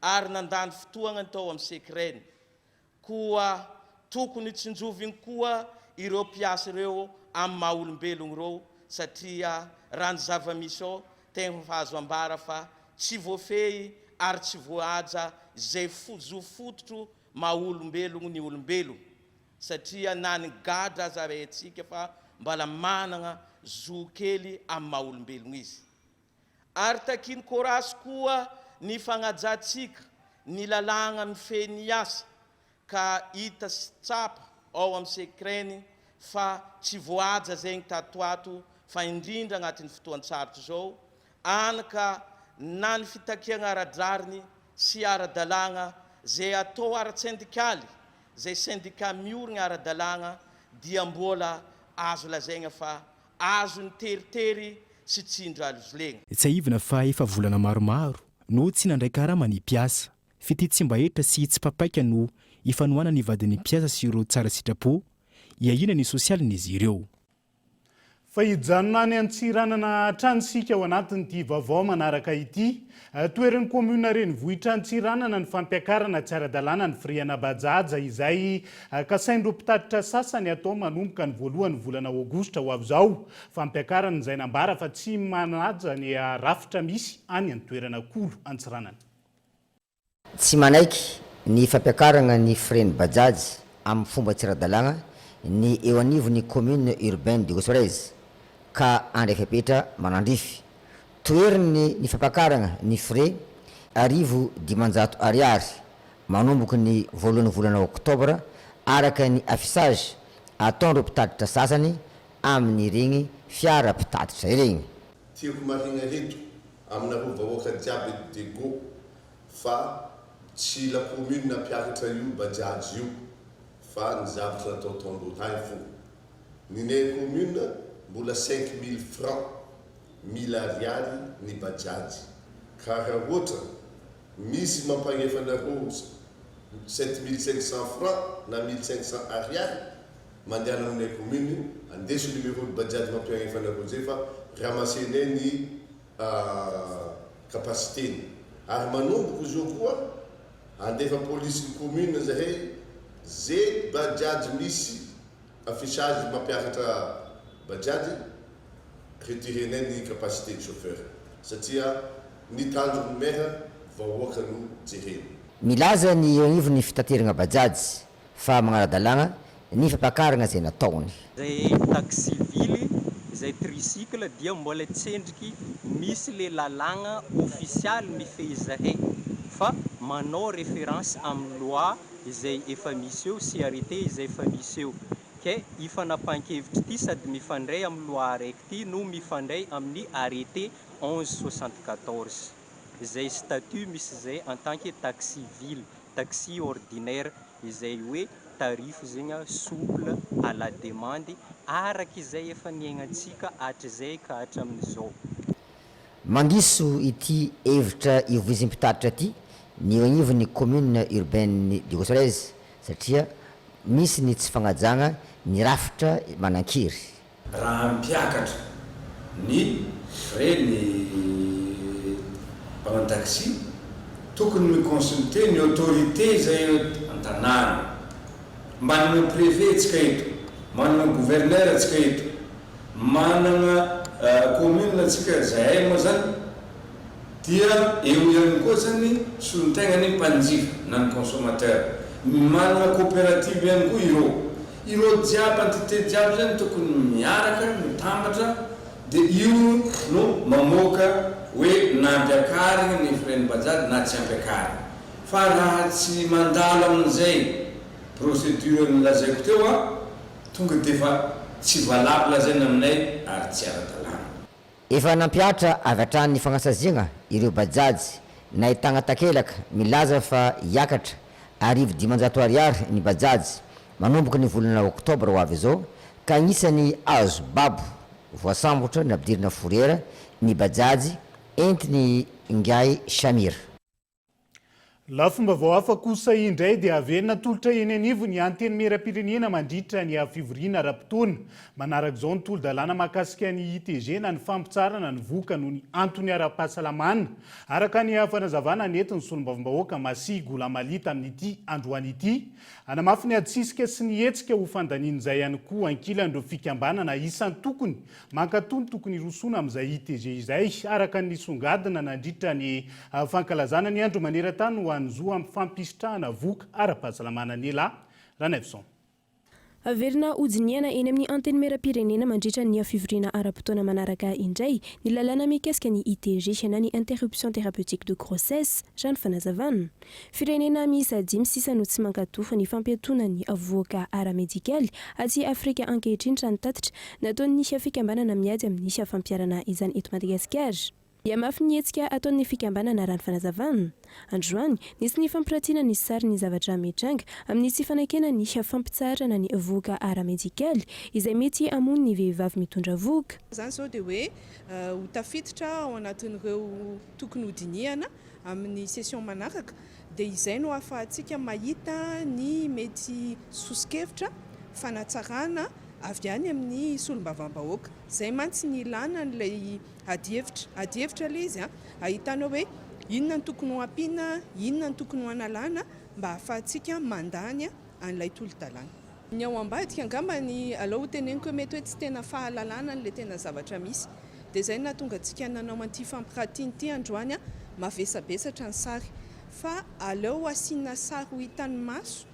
ary nandany fotoagnany tao amin'ny secret-ny. Koa tokony tsinjoviny koa ireo mpiasa ireo amin'ny maha olombelogno ireo satria raha ny zava-misy ao tegna fa azo ambara fa tsy voafehy ary tsy voahaja izay zo fototro maha olombelogno ny olombelogno satria na ny gadra aza haintsika fa mbala managna zo kely amin'ny maha olombelogno izy. Ary takian'i Korasy koa ny fagnajantsika ny lalàgna mifehy ny asa, ka hita sy tsapa ao amin'ny secret-ny fa tsy voahaja zegny tatoato fa indrindra agnatin'ny fotoan-tsarotro zao, any ka na ny fitakiagna ara-drariny sy ara-dalàgna zay atao ara-tsendikaly, zay sendika miorigna ara-dalàgna dia mbola azo lazaigna fa Azon'ny teritery sy tsindry-alozolena. Tsiahivina fa efa volana maromaro no tsy nandray karama ny mpiasa. Fitia tsy mba hetra sy tsy papaika no ifanohanan'ny vadin'ny mpiasa sy ireo tsara sitrapo hiahiana ny sosialin'izy ireo. Fa hijanona any Antsiranana hatrany isika ao anatin'ity vaovao manaraka ity. Toherin'ny kaominina renivohitra Antsiranana ny fampiakarana tsy ara-dalàna ny firehana Bajaj izay kasain'ireo mpitatitra sasany hatao manomboka ny voalohan'ny volana aogositra ho avy izao. Fampiakarana izay nambara fa tsy manaja ny rafitra misy any an-toerana Kolo Antsiranana. Tsy manaiky ny fampiakarana ny frais-n'ny Bajaj amin'ny fomba tsy ara-dalàna ny eo anivon'ny Commune Urbaine Diego Suarez ka handray fepetra manandrify. Toheriny ny fampakarana ny frais 1500 ariary manomboka ny voalohan'ny volana oktobra araka ny affichage ataon'ireo mpitatitra sasany amin'ireny fiara mpitatitra ireny. Tiako marigna eto aminareo vahoaka jiaby eto Diego fa tsy la commune nampiakatra io bajaj io fa ny zavatra natao tandroy tagny fo ninay commune mbola 5000 francs mille ariary ny bajaj ka raha ohatra misy mampagnefa anareo 7500 francs na 1500 ariary mandehana aminay commune andeso numero ny bajaj mampiagnefa anareo zay fa ramassenay ny capacité-ny. Ary manomboko izao koa handefa police ny commune zahay ze bajaj misy affichage mampiakatra bajaj retirer-nay ny capacité ny chauffeur satria ny tanjon'ny maire vahoaka no jereny. Milaza ny eo anivon'ny fitaterana bajaj fa magnara-dalàgna ny fampakaragna izay nataony. Izay taxi ville, izay tricycle dia mbola tsendriky misy le lalàgna ofisialy mifehy zahay fa manao référence amin'ny loi izay efa misy eo sy arrêté izay efa misy eo. Ke i fanapahan-kevitry ty sady mifandray amin'ny loi araiky ty no mifandray amin'ny arrêté 11 74 izay statut misy zay en tant que taxi ville. Taxi ordinaire izay hoe tarif zegny souple à la demande araka izay efa niaignantsika hatrizay ka hatramin'izao. Mandiso ity hevitra ivoizim-pitatitra ity ny eo anivon'ny commune urbaine Diego Suarez satria misy ny tsy fagnajagna ny rafitra manan-kery. Raha hampiakatra ny frais ny mpanao taxi, tokony mi-consulter ny autorité izay eo an-tanàna. Manana préfet tsika eto, manana gouverneur tsika eto, manana commune tsika, zahay moa zany dia eo ihany koa zany solontegna ny mpanjifa na ny consommateur, manana coopérative ihany koa ireo. Ireo jiaby entité jiaby zany tokony miaraka, mitambatra dia io no mamoaka hoe na ampiakarigny ny frais-n'ny bajaj na tsy ampiakarigny. Fa raha tsy mandalo amin'izay procédure nolazaiko teo an, tonga dia efa tsy valable zay ny aminay ary tsy ara-dalàna. Efa nampihatra avy hatrany ny fagnasaziagna ireo bajaj nahitagna takelaka milaza fa hiakatra 1500 ariary ny bajaj manomboka ny volana oktobra ho avy izao ka agnisan'ny azo babo voasambotra nampidirina fourrière ny bajaj entin'i Ingahy Shamir. Lafim-baovao hafa kosa indray dia averina atolotra eny anivon'ny Antenimierampirenena mandritra ny fivoriana ara-potoana manaraka izao ny tolo-dalàna mahakasika ny ITG na ny fampitsaharana ny vohoka noho ny antony ara-pahasalamana, araka ny fanazavana nentin'ny solombavambahoaka Masih Gholamali tamin'ity androany ity. Hanamafy ny adisisika sy ny hetsika ho fandanian'izay ihany koa ankilan'ireo fikambanana isan-tokony Mankatò ny tokony hirosoana amin'izay ITG izay, araka ny nisongadina nandritra ny fankalazana ny Andro maneran-tany ho an'ny zo amin'ny fampisitrahana vohoka ara-pahasalamana Nela Ranaivoson. Averina hodinihana eny amin'ny Antenimierampirenena mandritra ny fivoriana ara-potoana manaraka indray ny lalàna mikasika ny ITG na ny Interruption Thérapeutique de Grossesse, raha ny fanazavana. Firenena miisa dimy sisa no tsy mankatò ny fampiatoana ny vohoka ara-medikaly aty Afrika ankehitriny raha ny tatitra nataon'ny fikambanana miady amin'ny fampiharana izany eto Madagasikara. Hihamafy ny hetsika ataon'ny fikambanana raha ny fanazavana. Androany, nisy ny fampiratiana ny sary ny zavatra mitranga amin'ny tsy fanekena ny fampitsaharana ny vohoka ara-medikaly izay mety hamono ny vehivavy mitondra vohoka. Izany izao dia hoe ho tafiditra ao anatin'ireo tokony hodinihana amin'ny session manaraka dia izay no ahafahantsika mahita ny mety soso-kevitra fanatsarana avy any amin'ny solombavambahoaka. Izay mantsy ny ilana an'ilay adihevitra. Adihevitra ilay izy ahitana hoe inona no tokony ho ampiana, inona no tokony ho analana mba ahafahantsika mandany an'ilay tolo-dalàna. Ny ao ambadika angamba ny aleo ho teneniko hoe mety hoe tsy tena fahalalana an'ilay tena zavatra misy. Dia izay no nahatonga antsika nanao an'ity fampiratiana ity androany, mavesabesatra ny sary. Fa aleo asiana sary ho hitan'ny maso,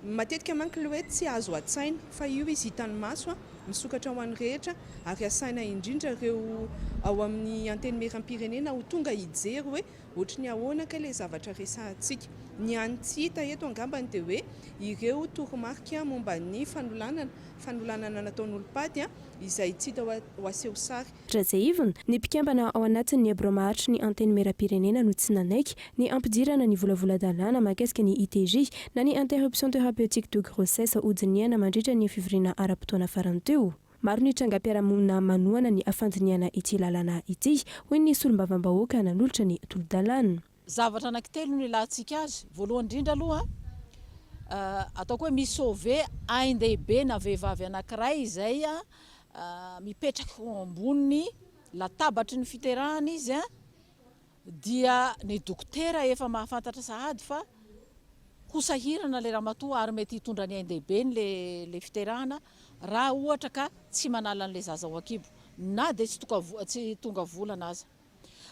matetika manko ilay hoe tsy azo an-tsaina, fa io izy hitan'ny maso, misokatra ho an'ny rehetra, ary asaina indrindra ireo ao amin'ny Antenimierampirenena ho tonga hijery hoe ohatry ny ahoana kay ilay zavatra resahantsika. Ny hany tsy hita eto angambany dia hoe ireo toromarika momba ny fanolanana, fanolanana nataon'olom-paty, izay tsy hita ho aseho sary. Rajaivina, ny mpikambana ao anatin'ny birao maharitry ny Antenimierampirenena no tsy nanaiky ny hampidirana ny volavolan-dalàna mahakasika ny ITG na ny Interruption Thérapeutique de Grossesse hodinihana mandritra ny fivoriana ara-potoana farany teo. Maro ny trangam-piarahamonina manohana ny fandinihana ity lalàna ity, hoy ny solombavambahoaka nanolotra ny tolo-dalàna. Zavatra anankitelo no ilantsika azy, voalohany indrindra aloha ataoko hoe mi-sauver ain-dehibe na vehivavy anankiray izay mipetraka eo ambony latabatry ny fiterahana izy dia ny dokotera efa mahafantatra sahady fa ho sahirana ilay ramatoa ary mety hitondra ny ain-dehibeny ilay fiterahana raha ohatra ka tsy manala an'ilay zaza ao an-kibo na dia tsy tonga volana aza.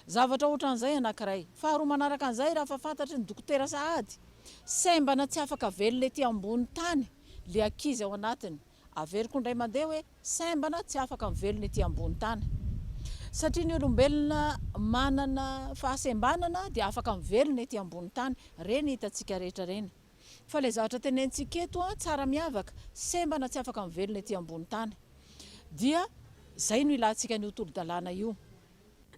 Zavatra ohatran'izay anankiray. Faharoa manaraka an'izay, raha efa fantatry ny dokotera sahady, sembana tsy afaka velona ety ambony tany le ankizy ao anatiny. Averiko indray mandeha hoe sembana tsy afaka mivelona ety ambony tany. Satria ny olombelona manana fahasembanana dia afaka mivelona ety ambony tany. Ireny hitantsika rehetra ireny. Fa ilay zavatra tenenintsika eto tsara miavaka, sembana tsy afaka mivelona ety ambony tany. Dia izay no ilantsika an'io tolo-dalàna io.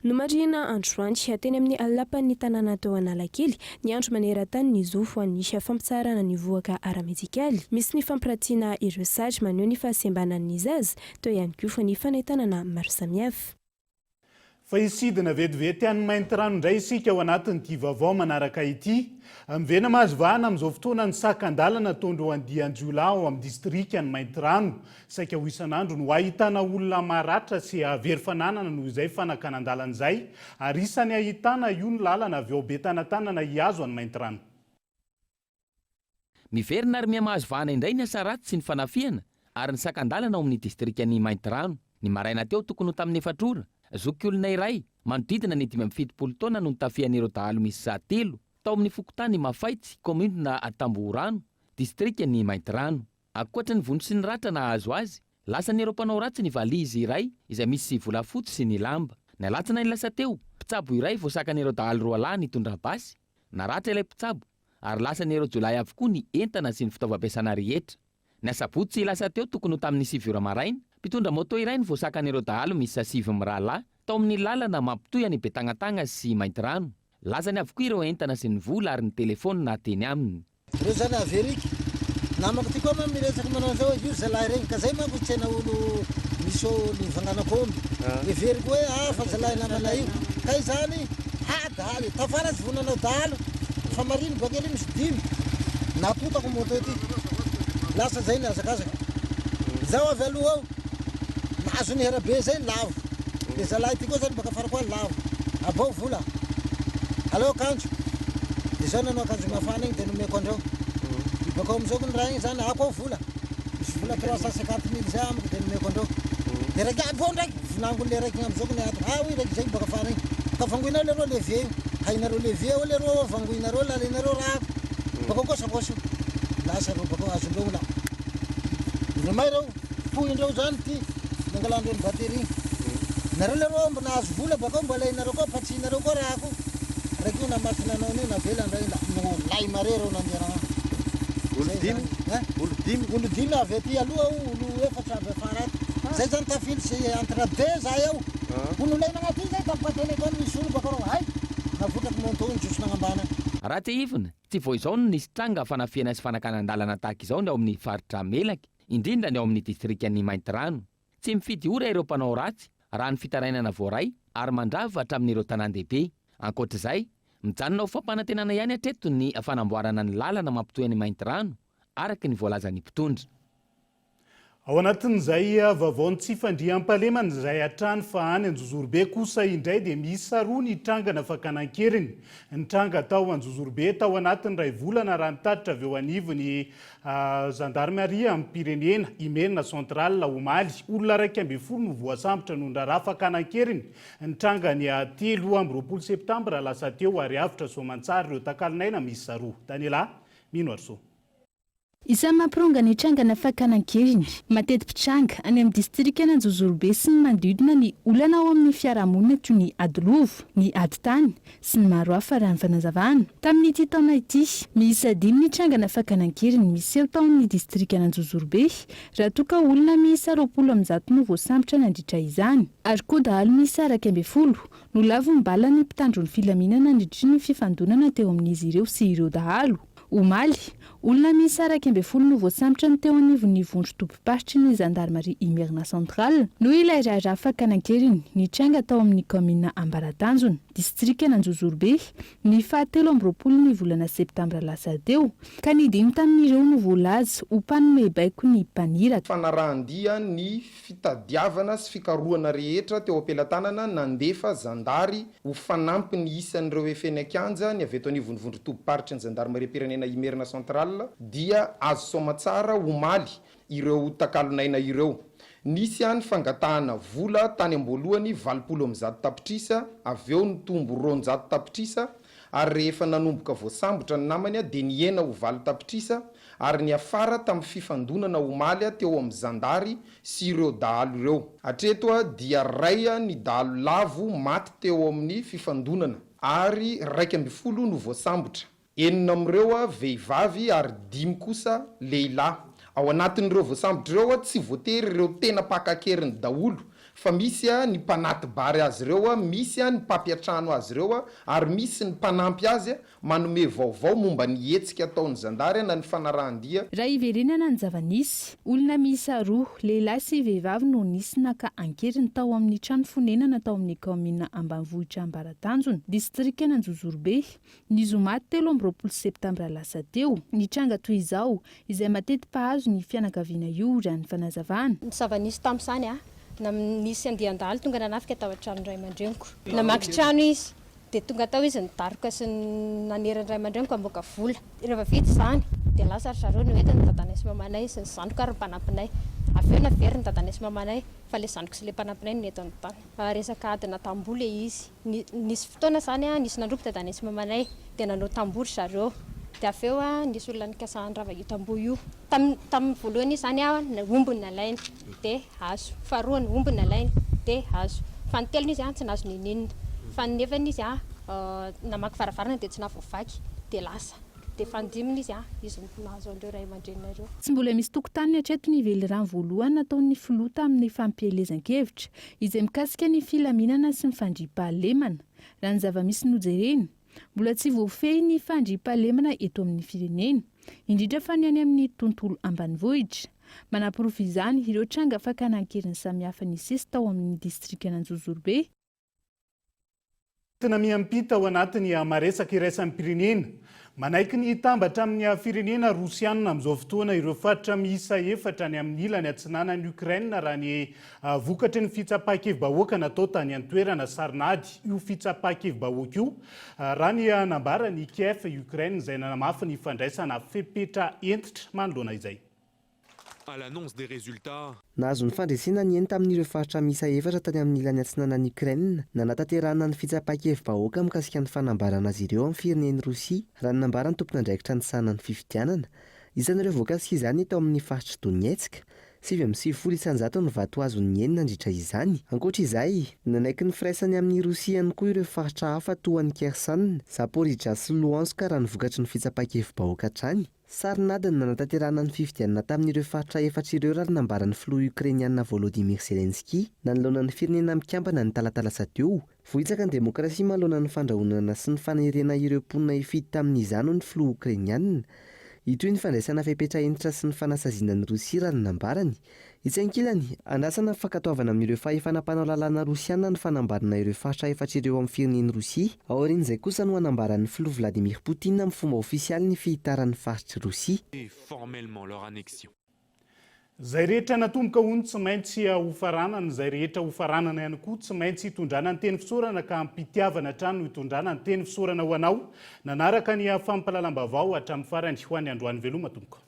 Nomarihina androany, teny amin'ny Lapan'ny tanàna teo Analakely, ny andro maneran-tany ny zo ho an'ny fampitsaharana ny vohoka ara-medikaly. Misy ny fampiratiana ireo sary maneho ny fahasembanan'ny zaza, teo ihany koa ny fanentanana maro samihafa. Fa hisidina vetivety any Maintirano indray isika ao anatin'ity vaovao manaraka ity. Miverina mahazo vahana amin'izao fotoana ny sakan-dalana ataon'ireo andian-jiolahy ao amin'ny distrikan'i Maintirano. Saika ho isan'andro no ahitana olona maratra sy very fananana noho izay fanakanan-dalana izay, ary isan'ny ahitana io ny lalana avy ao Betanatanana hihazo an'i Maintirano. Miverina ary miha-mahazo vahana indray ny asa ratsy sy ny fanafihana ary ny sakan-dalana ao amin'ny distrikan'i Maintirano. Ny maraina teo tokony ho tamin'ny efatra ora, zokiolona iray, manodidina ny 75 taona no notafihan'ireo dahalo miisa telo tao amin'ny fokontany Mafaitsy, kaominina Tambohorano, distrikan'i Maintirano. Ankoatra ny vono sy ny ratra nahazo azy, lasan'ireo mpanao ratsy ny valizy iray izay misy volafotsy sy ny lamba. Ny alatsinainy lasa teo, mpitsabo iray voasakan'ireo dahalo roalahy nitondra basy, naratra ilay mpitsabo ary lasan'ireo jiolahy avokoa ny entana sy ny fitaovam-piasana rehetra. Ny asabotsy lasa teo tokony ho tamin'ny sivy ora maraina, mpitondra moto iray no voasakan'ireo dahalo miisa sivy mirahalahy tao amin'ny lalana mampitohy an'i Betagnatagna sy Maintirano. Lasany avokoa ireo entana sy ny vola ary ny telefaonina teny aminy. Reo zany averiky. Namako ty koa ma miresaka manao an'izao hoe io zalahy regny ka zay manko tsy haina olo misy eo ny vanganak'omby. Heveriko hoe hafa zalahy namanay io. Kay zany ha dahalo e. Tafara tsy vonanao dahalo fa mariny baka ery misy dimy natotako moto ty. Lasa zay nihazakazaka. Zaho avy aloha ao nahazo ny herabe zay lavo. Le zalahy ty koa zany baka afara koa lavo. Abao vola. Aleo akanjo. Dia zao nanao akanjo mafana igny dia nomeko andreo. Dia bakao amizao ko ny raha igny zany ako ao vola. Misy vola 350 mille zay amiko dia nomeko andreo. Dia raiky aby ao ndraiky vinangon'le raiky igny amizao ko ny ato. Ah hoy raiky zay baka afara igny. Ka vangoinao leroa levier io. Hainareo levier ao leroa ao vangoinareo lalenareo raha ako. Bakao koa sakaosy io. Lasa reo bakao azondreo la. Ndremay reo. Tohindreo zany ty nangalandreo ny batterie. Nareo leroa mbo nahazo vola bakao mbo alainareo koa patsinareo koa raha ko. Raiky io namaky nanao an'io navela ndray la no lay mare reo nandeha raha. Olo dimy? Olo dimy? Olo dimy avy aty aloha ao, olo efatra avy afara ato. Zay zany tafilitsy entre deux zahay ao. Ho nolaina agnaty zay tampoka téléphone misy olo bakao reo hay navotrako moto nijotso nagnambana. Raha tsiahivina, tsy vao izao no nisy tranga fanafihana sy fanakanan-dalana tahaka izao ny ao amin'ny faritra Melaky. indrindra ny ao amin'ny distrikan'i Maintirano. Tsy mifidy ora ireo mpanao ratsy, raha ny fitarainana voaray, ary mandrava hatramin'ireo tanàn-dehibe. Ankoatra izay, mijanona ho fampanantenana ihany hatreto ny fanamboarana ny lalana mampitohy an'i Maintirano, araka ny voalazan'ny mpitondra. Ao anatin'izay vaovaon'ny tsy fandriampahalemana izay hatrany fa any Anjozorobe kosa indray dia miisa roa ny trangana fakana an-keriny. Nitranga tao Anjozorobe tao anatin'ny iray volana raha ny tatitra avy eo anivon'ny Zandarimariam-pirenena, Imena Central, omaly. Olona 11 no voasambotra noho ny raharaha fakana an-keriny nitranga ny 23 septambra lasa teo ary avotra soamantsara ireo takalon'aina miisa roa. Daniela Minoarisoa. Isan'ny mampironga ny trangana fakana an-keriny mateti-pitranga any amin'ny distrikan'Anjozorobe sy ny manodidina ny olana ao amin'ny fiarahamonina toy ny ady lova, ny ady tany, sy ny maro hafa raha ny fanazavana. Tamin'ity taona ity, miisa dimy ny trangana fakana an-keriny miseho tao amin'ny distrikan'Anjozorobe, raha toa ka olona miisa 120 no voasambotra nandritra izany. Ary koa dahalo miisa 11 no lavon'ny balan'ny mpitandro ny filaminana nandritry ny fifandonana teo amin'izy ireo sy ireo dahalo. Omaly, olona miisa 11 no voasambotra ny teo anivon'ny vondron-tobim-paritry ny zandarimaria Imerina Central noho ilay raharaha fakana an-keriny nitranga tao amin'ny kaominina Ambaratanjona, distrikan'Anjozorobe, ny faha 23 ny volana septambra lasa teo, ka ny dimy tamin'ireo no voalaza ho mpanome baiko ny mpaniraka. Fanarahan-dia ny fitadiavana sy fikarohana rehetra teo am-pelatanana nandefa zandary ho fanampiny isan'ireo efa eny an-kianja ny avy eto anivon'ny vondron-tobim-paritry ny zandarimariam-pirenena Imerina Central dia azo soamatsara omaly ireo takalon'aina ireo. Nisy ihany fangatahana vola tany am-boalohany 180 tapitrisa avy eo nitombo 200 tapitrisa ary rehefa nanomboka voasambotra ny namany dia nihena ho valo tapitrisa ary niafara tamin'ny fifandonana omaly teo amin'ny zandary sy ireo dahalo ireo. Hatreto dia ray ny dahalo lavo maty teo amin'ny fifandonana ary 11 no voasambotra. Enina amin'ireo vehivavy ary dimy kosa lehilahy. Ao anatin'ireo voasambotra ireo tsy voatery ireo tena mpaka an-keriny daholo fa misy ny mpanaty-bary azy ireo, misy ny mpampiantrano azy ireo ary misy ny mpanampy azy manome vaovao momba ny hetsika ataon'ny zandary na ny fanarahan-dia. Raha hiverenana ny zava-nisy, olona miisa roa, lehilahy sy vehivavy no nisy naka an-keriny tao amin'ny trano fonenana tao amin'ny kaominina ambanivohitra Ambaratanjona, distrikan'Anjozorobe, ny zoma 23 septambra lasa teo. Ny tranga toy izao, izay mateti-pahazo ny fianakaviana io raha ny fanazavana. Ny zava-nisy tamin'izany, nisy andian-dahalo tonga nanafika tao an-tranon'ny ray aman-dreniko. Namaky trano izy. Dia tonga tao izy nidaroka sy nanery ny ray aman-dreniko hamoaka vola. Rehefa vita izany, Dia lasa ry zareo noentiny dadanay sy mamanay sy ny zandriko ary ny mpanampinay. Avy eo naveriny dadanay sy mamanay fa ilay zandriko sy ilay mpanampinay no nentiny tany. Resaka adina tamboho ilay izy. Nisy fotoana izany nisy nandrobo dadanay sy mamanay dia nanao tamboho ry zareo. Dia avy eo nisy olona nikasa handrava io tamboho io. Tamin'ny voalohany izy izany omby no nalainy dia azo. Faharoa ny omby nalainy dia azo. Fanintelony izy tsy nahazo n'inon'inona. Faninefany izy namaky varavarana dia tsy nahavoavaky dia lasa. Dia fanindiminy izy izy no nahazo an'ireo ray aman-dreniny ireo. Tsy mbola misy tokotaniny hatreto ny velirano voalohany nataon'ny filoha tamin'ny fampielezan-kevitra, izay mikasika ny filaminana sy ny fandriampahalemana. Raha ny zava-misy nojerena, mbola tsy voafehy ny fandriampahalemana eto amin'ny firenena, indrindra fa ny any amin'ny tontolo ambanivohitra. Manaporofo izany ireo tranga fakana an-keriny samihafa nisesy tao amin'ny distrikan'Anjozorobe. Entina miampita ao anatin'ny maresaka iraisam-pirenena. Manaiky ny hitambatra amin'ny firenena Rosiana amin'izao fotoana ireo faritra miisa efatra any amin'ny ilany atsinanan'i Ukraine raha ny vokatry ny fitsapan-kevi-bahoaka natao tany an-toerana. Sarin'ady io fitsapan-kevi-bahoaka io raha ny nambaran'i Kiev, Ukraine, izay nanamafy ny fandraisana fepetra hentitra manoloana izay. À l'annonce des résultats. Nahazo ny fandresena ny eny tamin'ireo faritra miisa efatra tany amin'ny ilany atsinanan'i Ukraine, nanatanterahana ny fitsapan-kevi-bahoaka mikasika ny fanambarana azy ireo amin'ny firenen'i Rosia, raha ny nambaran'ny tompon'andraikitra nisahana ny fifidianana. Isan'ireo voakasika izany ny tao amin'ny faritr'i Donetsk. 99 isanjato ny vato azon'ny eny nandritra izany. Ankoatra izay, nanaiky ny firaisany amin'i Rosia ihany koa ireo faritra hafa toa an'i Kherson, Zaporizhzhia sy Luhansk raha ny vokatry ny fitsapan-kevi-bahoaka hatrany. Sarin'ady ny nanatanterahana ny fifidianana tamin'ireo faritra efatra ireo raha ny nambaran'ny filoha Ukrainiana Volodymyr Zelensky nanoloana ny Firenena Mikambana ny talata lasa teo. Voahitsaka ny demokrasia manoloana ny fandrahonana sy ny fanerena ireo mponina hifidy tamin'izany hoy ny filoha Okrainiana. Hitohy ny fandraisana fepetra hentitra sy ny fanasaziana an'i Rosia raha ny nambarany. Etsy ankilany, andrasana ny fankatoavana amin'ireo fahefana mpanao lalàna rosiana ny fanambarana ireo faritra efatra ireo amin'ny firenen'i Rosia. Aorian'izay kosa no hanambaran'ny filoha Vladimir Poutine amin'ny fomba ofisialy ny fihitaran'ny faritr'i Rosia. Formellement leur annexion. Izay rehetra natomboka hono tsy maintsy hofaranana, izay rehetra hofaranana ihany koa tsy maintsy hitondrana ny teny fisaorana ka am-pitiavana hatrany no hitondrana ny teny fisaorana ho anao nanaraka ny fampahalalam-baovao hatramin'ny farany. Ho an'ny androany veloma tompoko.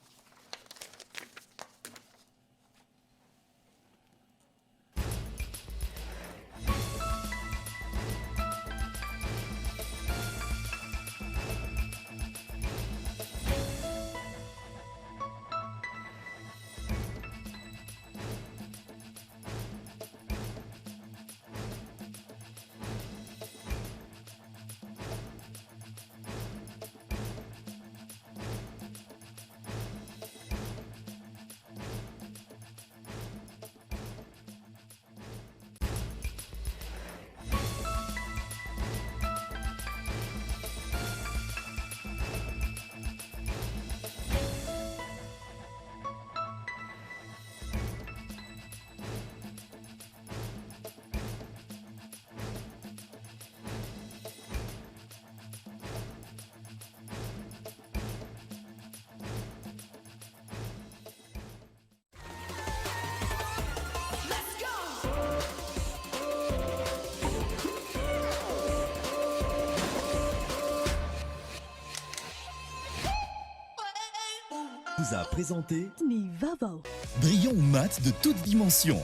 Vous a présenté Ny vaovao. Brillant ou mat de toutes dimensions.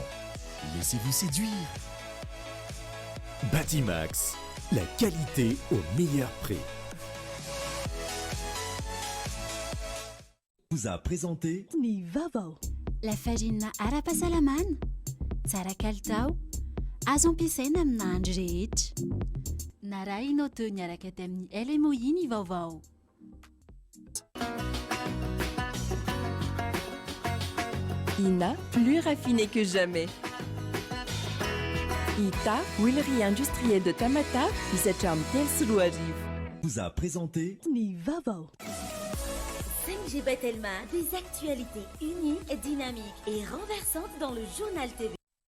Laissez-vous séduire. Batimax, la qualité au meilleur prix. Vous a présenté Ny vaovao. Lafarinina ara-pahasalamana, tsara kalitao, azo ampiasaina amin'ny nahandro rehetra. Narahinao teo niaraka tamin'ny LMOI ny vaovao. Ina, plus raffiné que jamais. Ita, huilerie industrielle de Tamatave, misy hatramin'ny 2003. Vous a présenté Ny vaovao. 5G Batelma, des actualités uniques, dynamiques et renversantes dans le journal TV.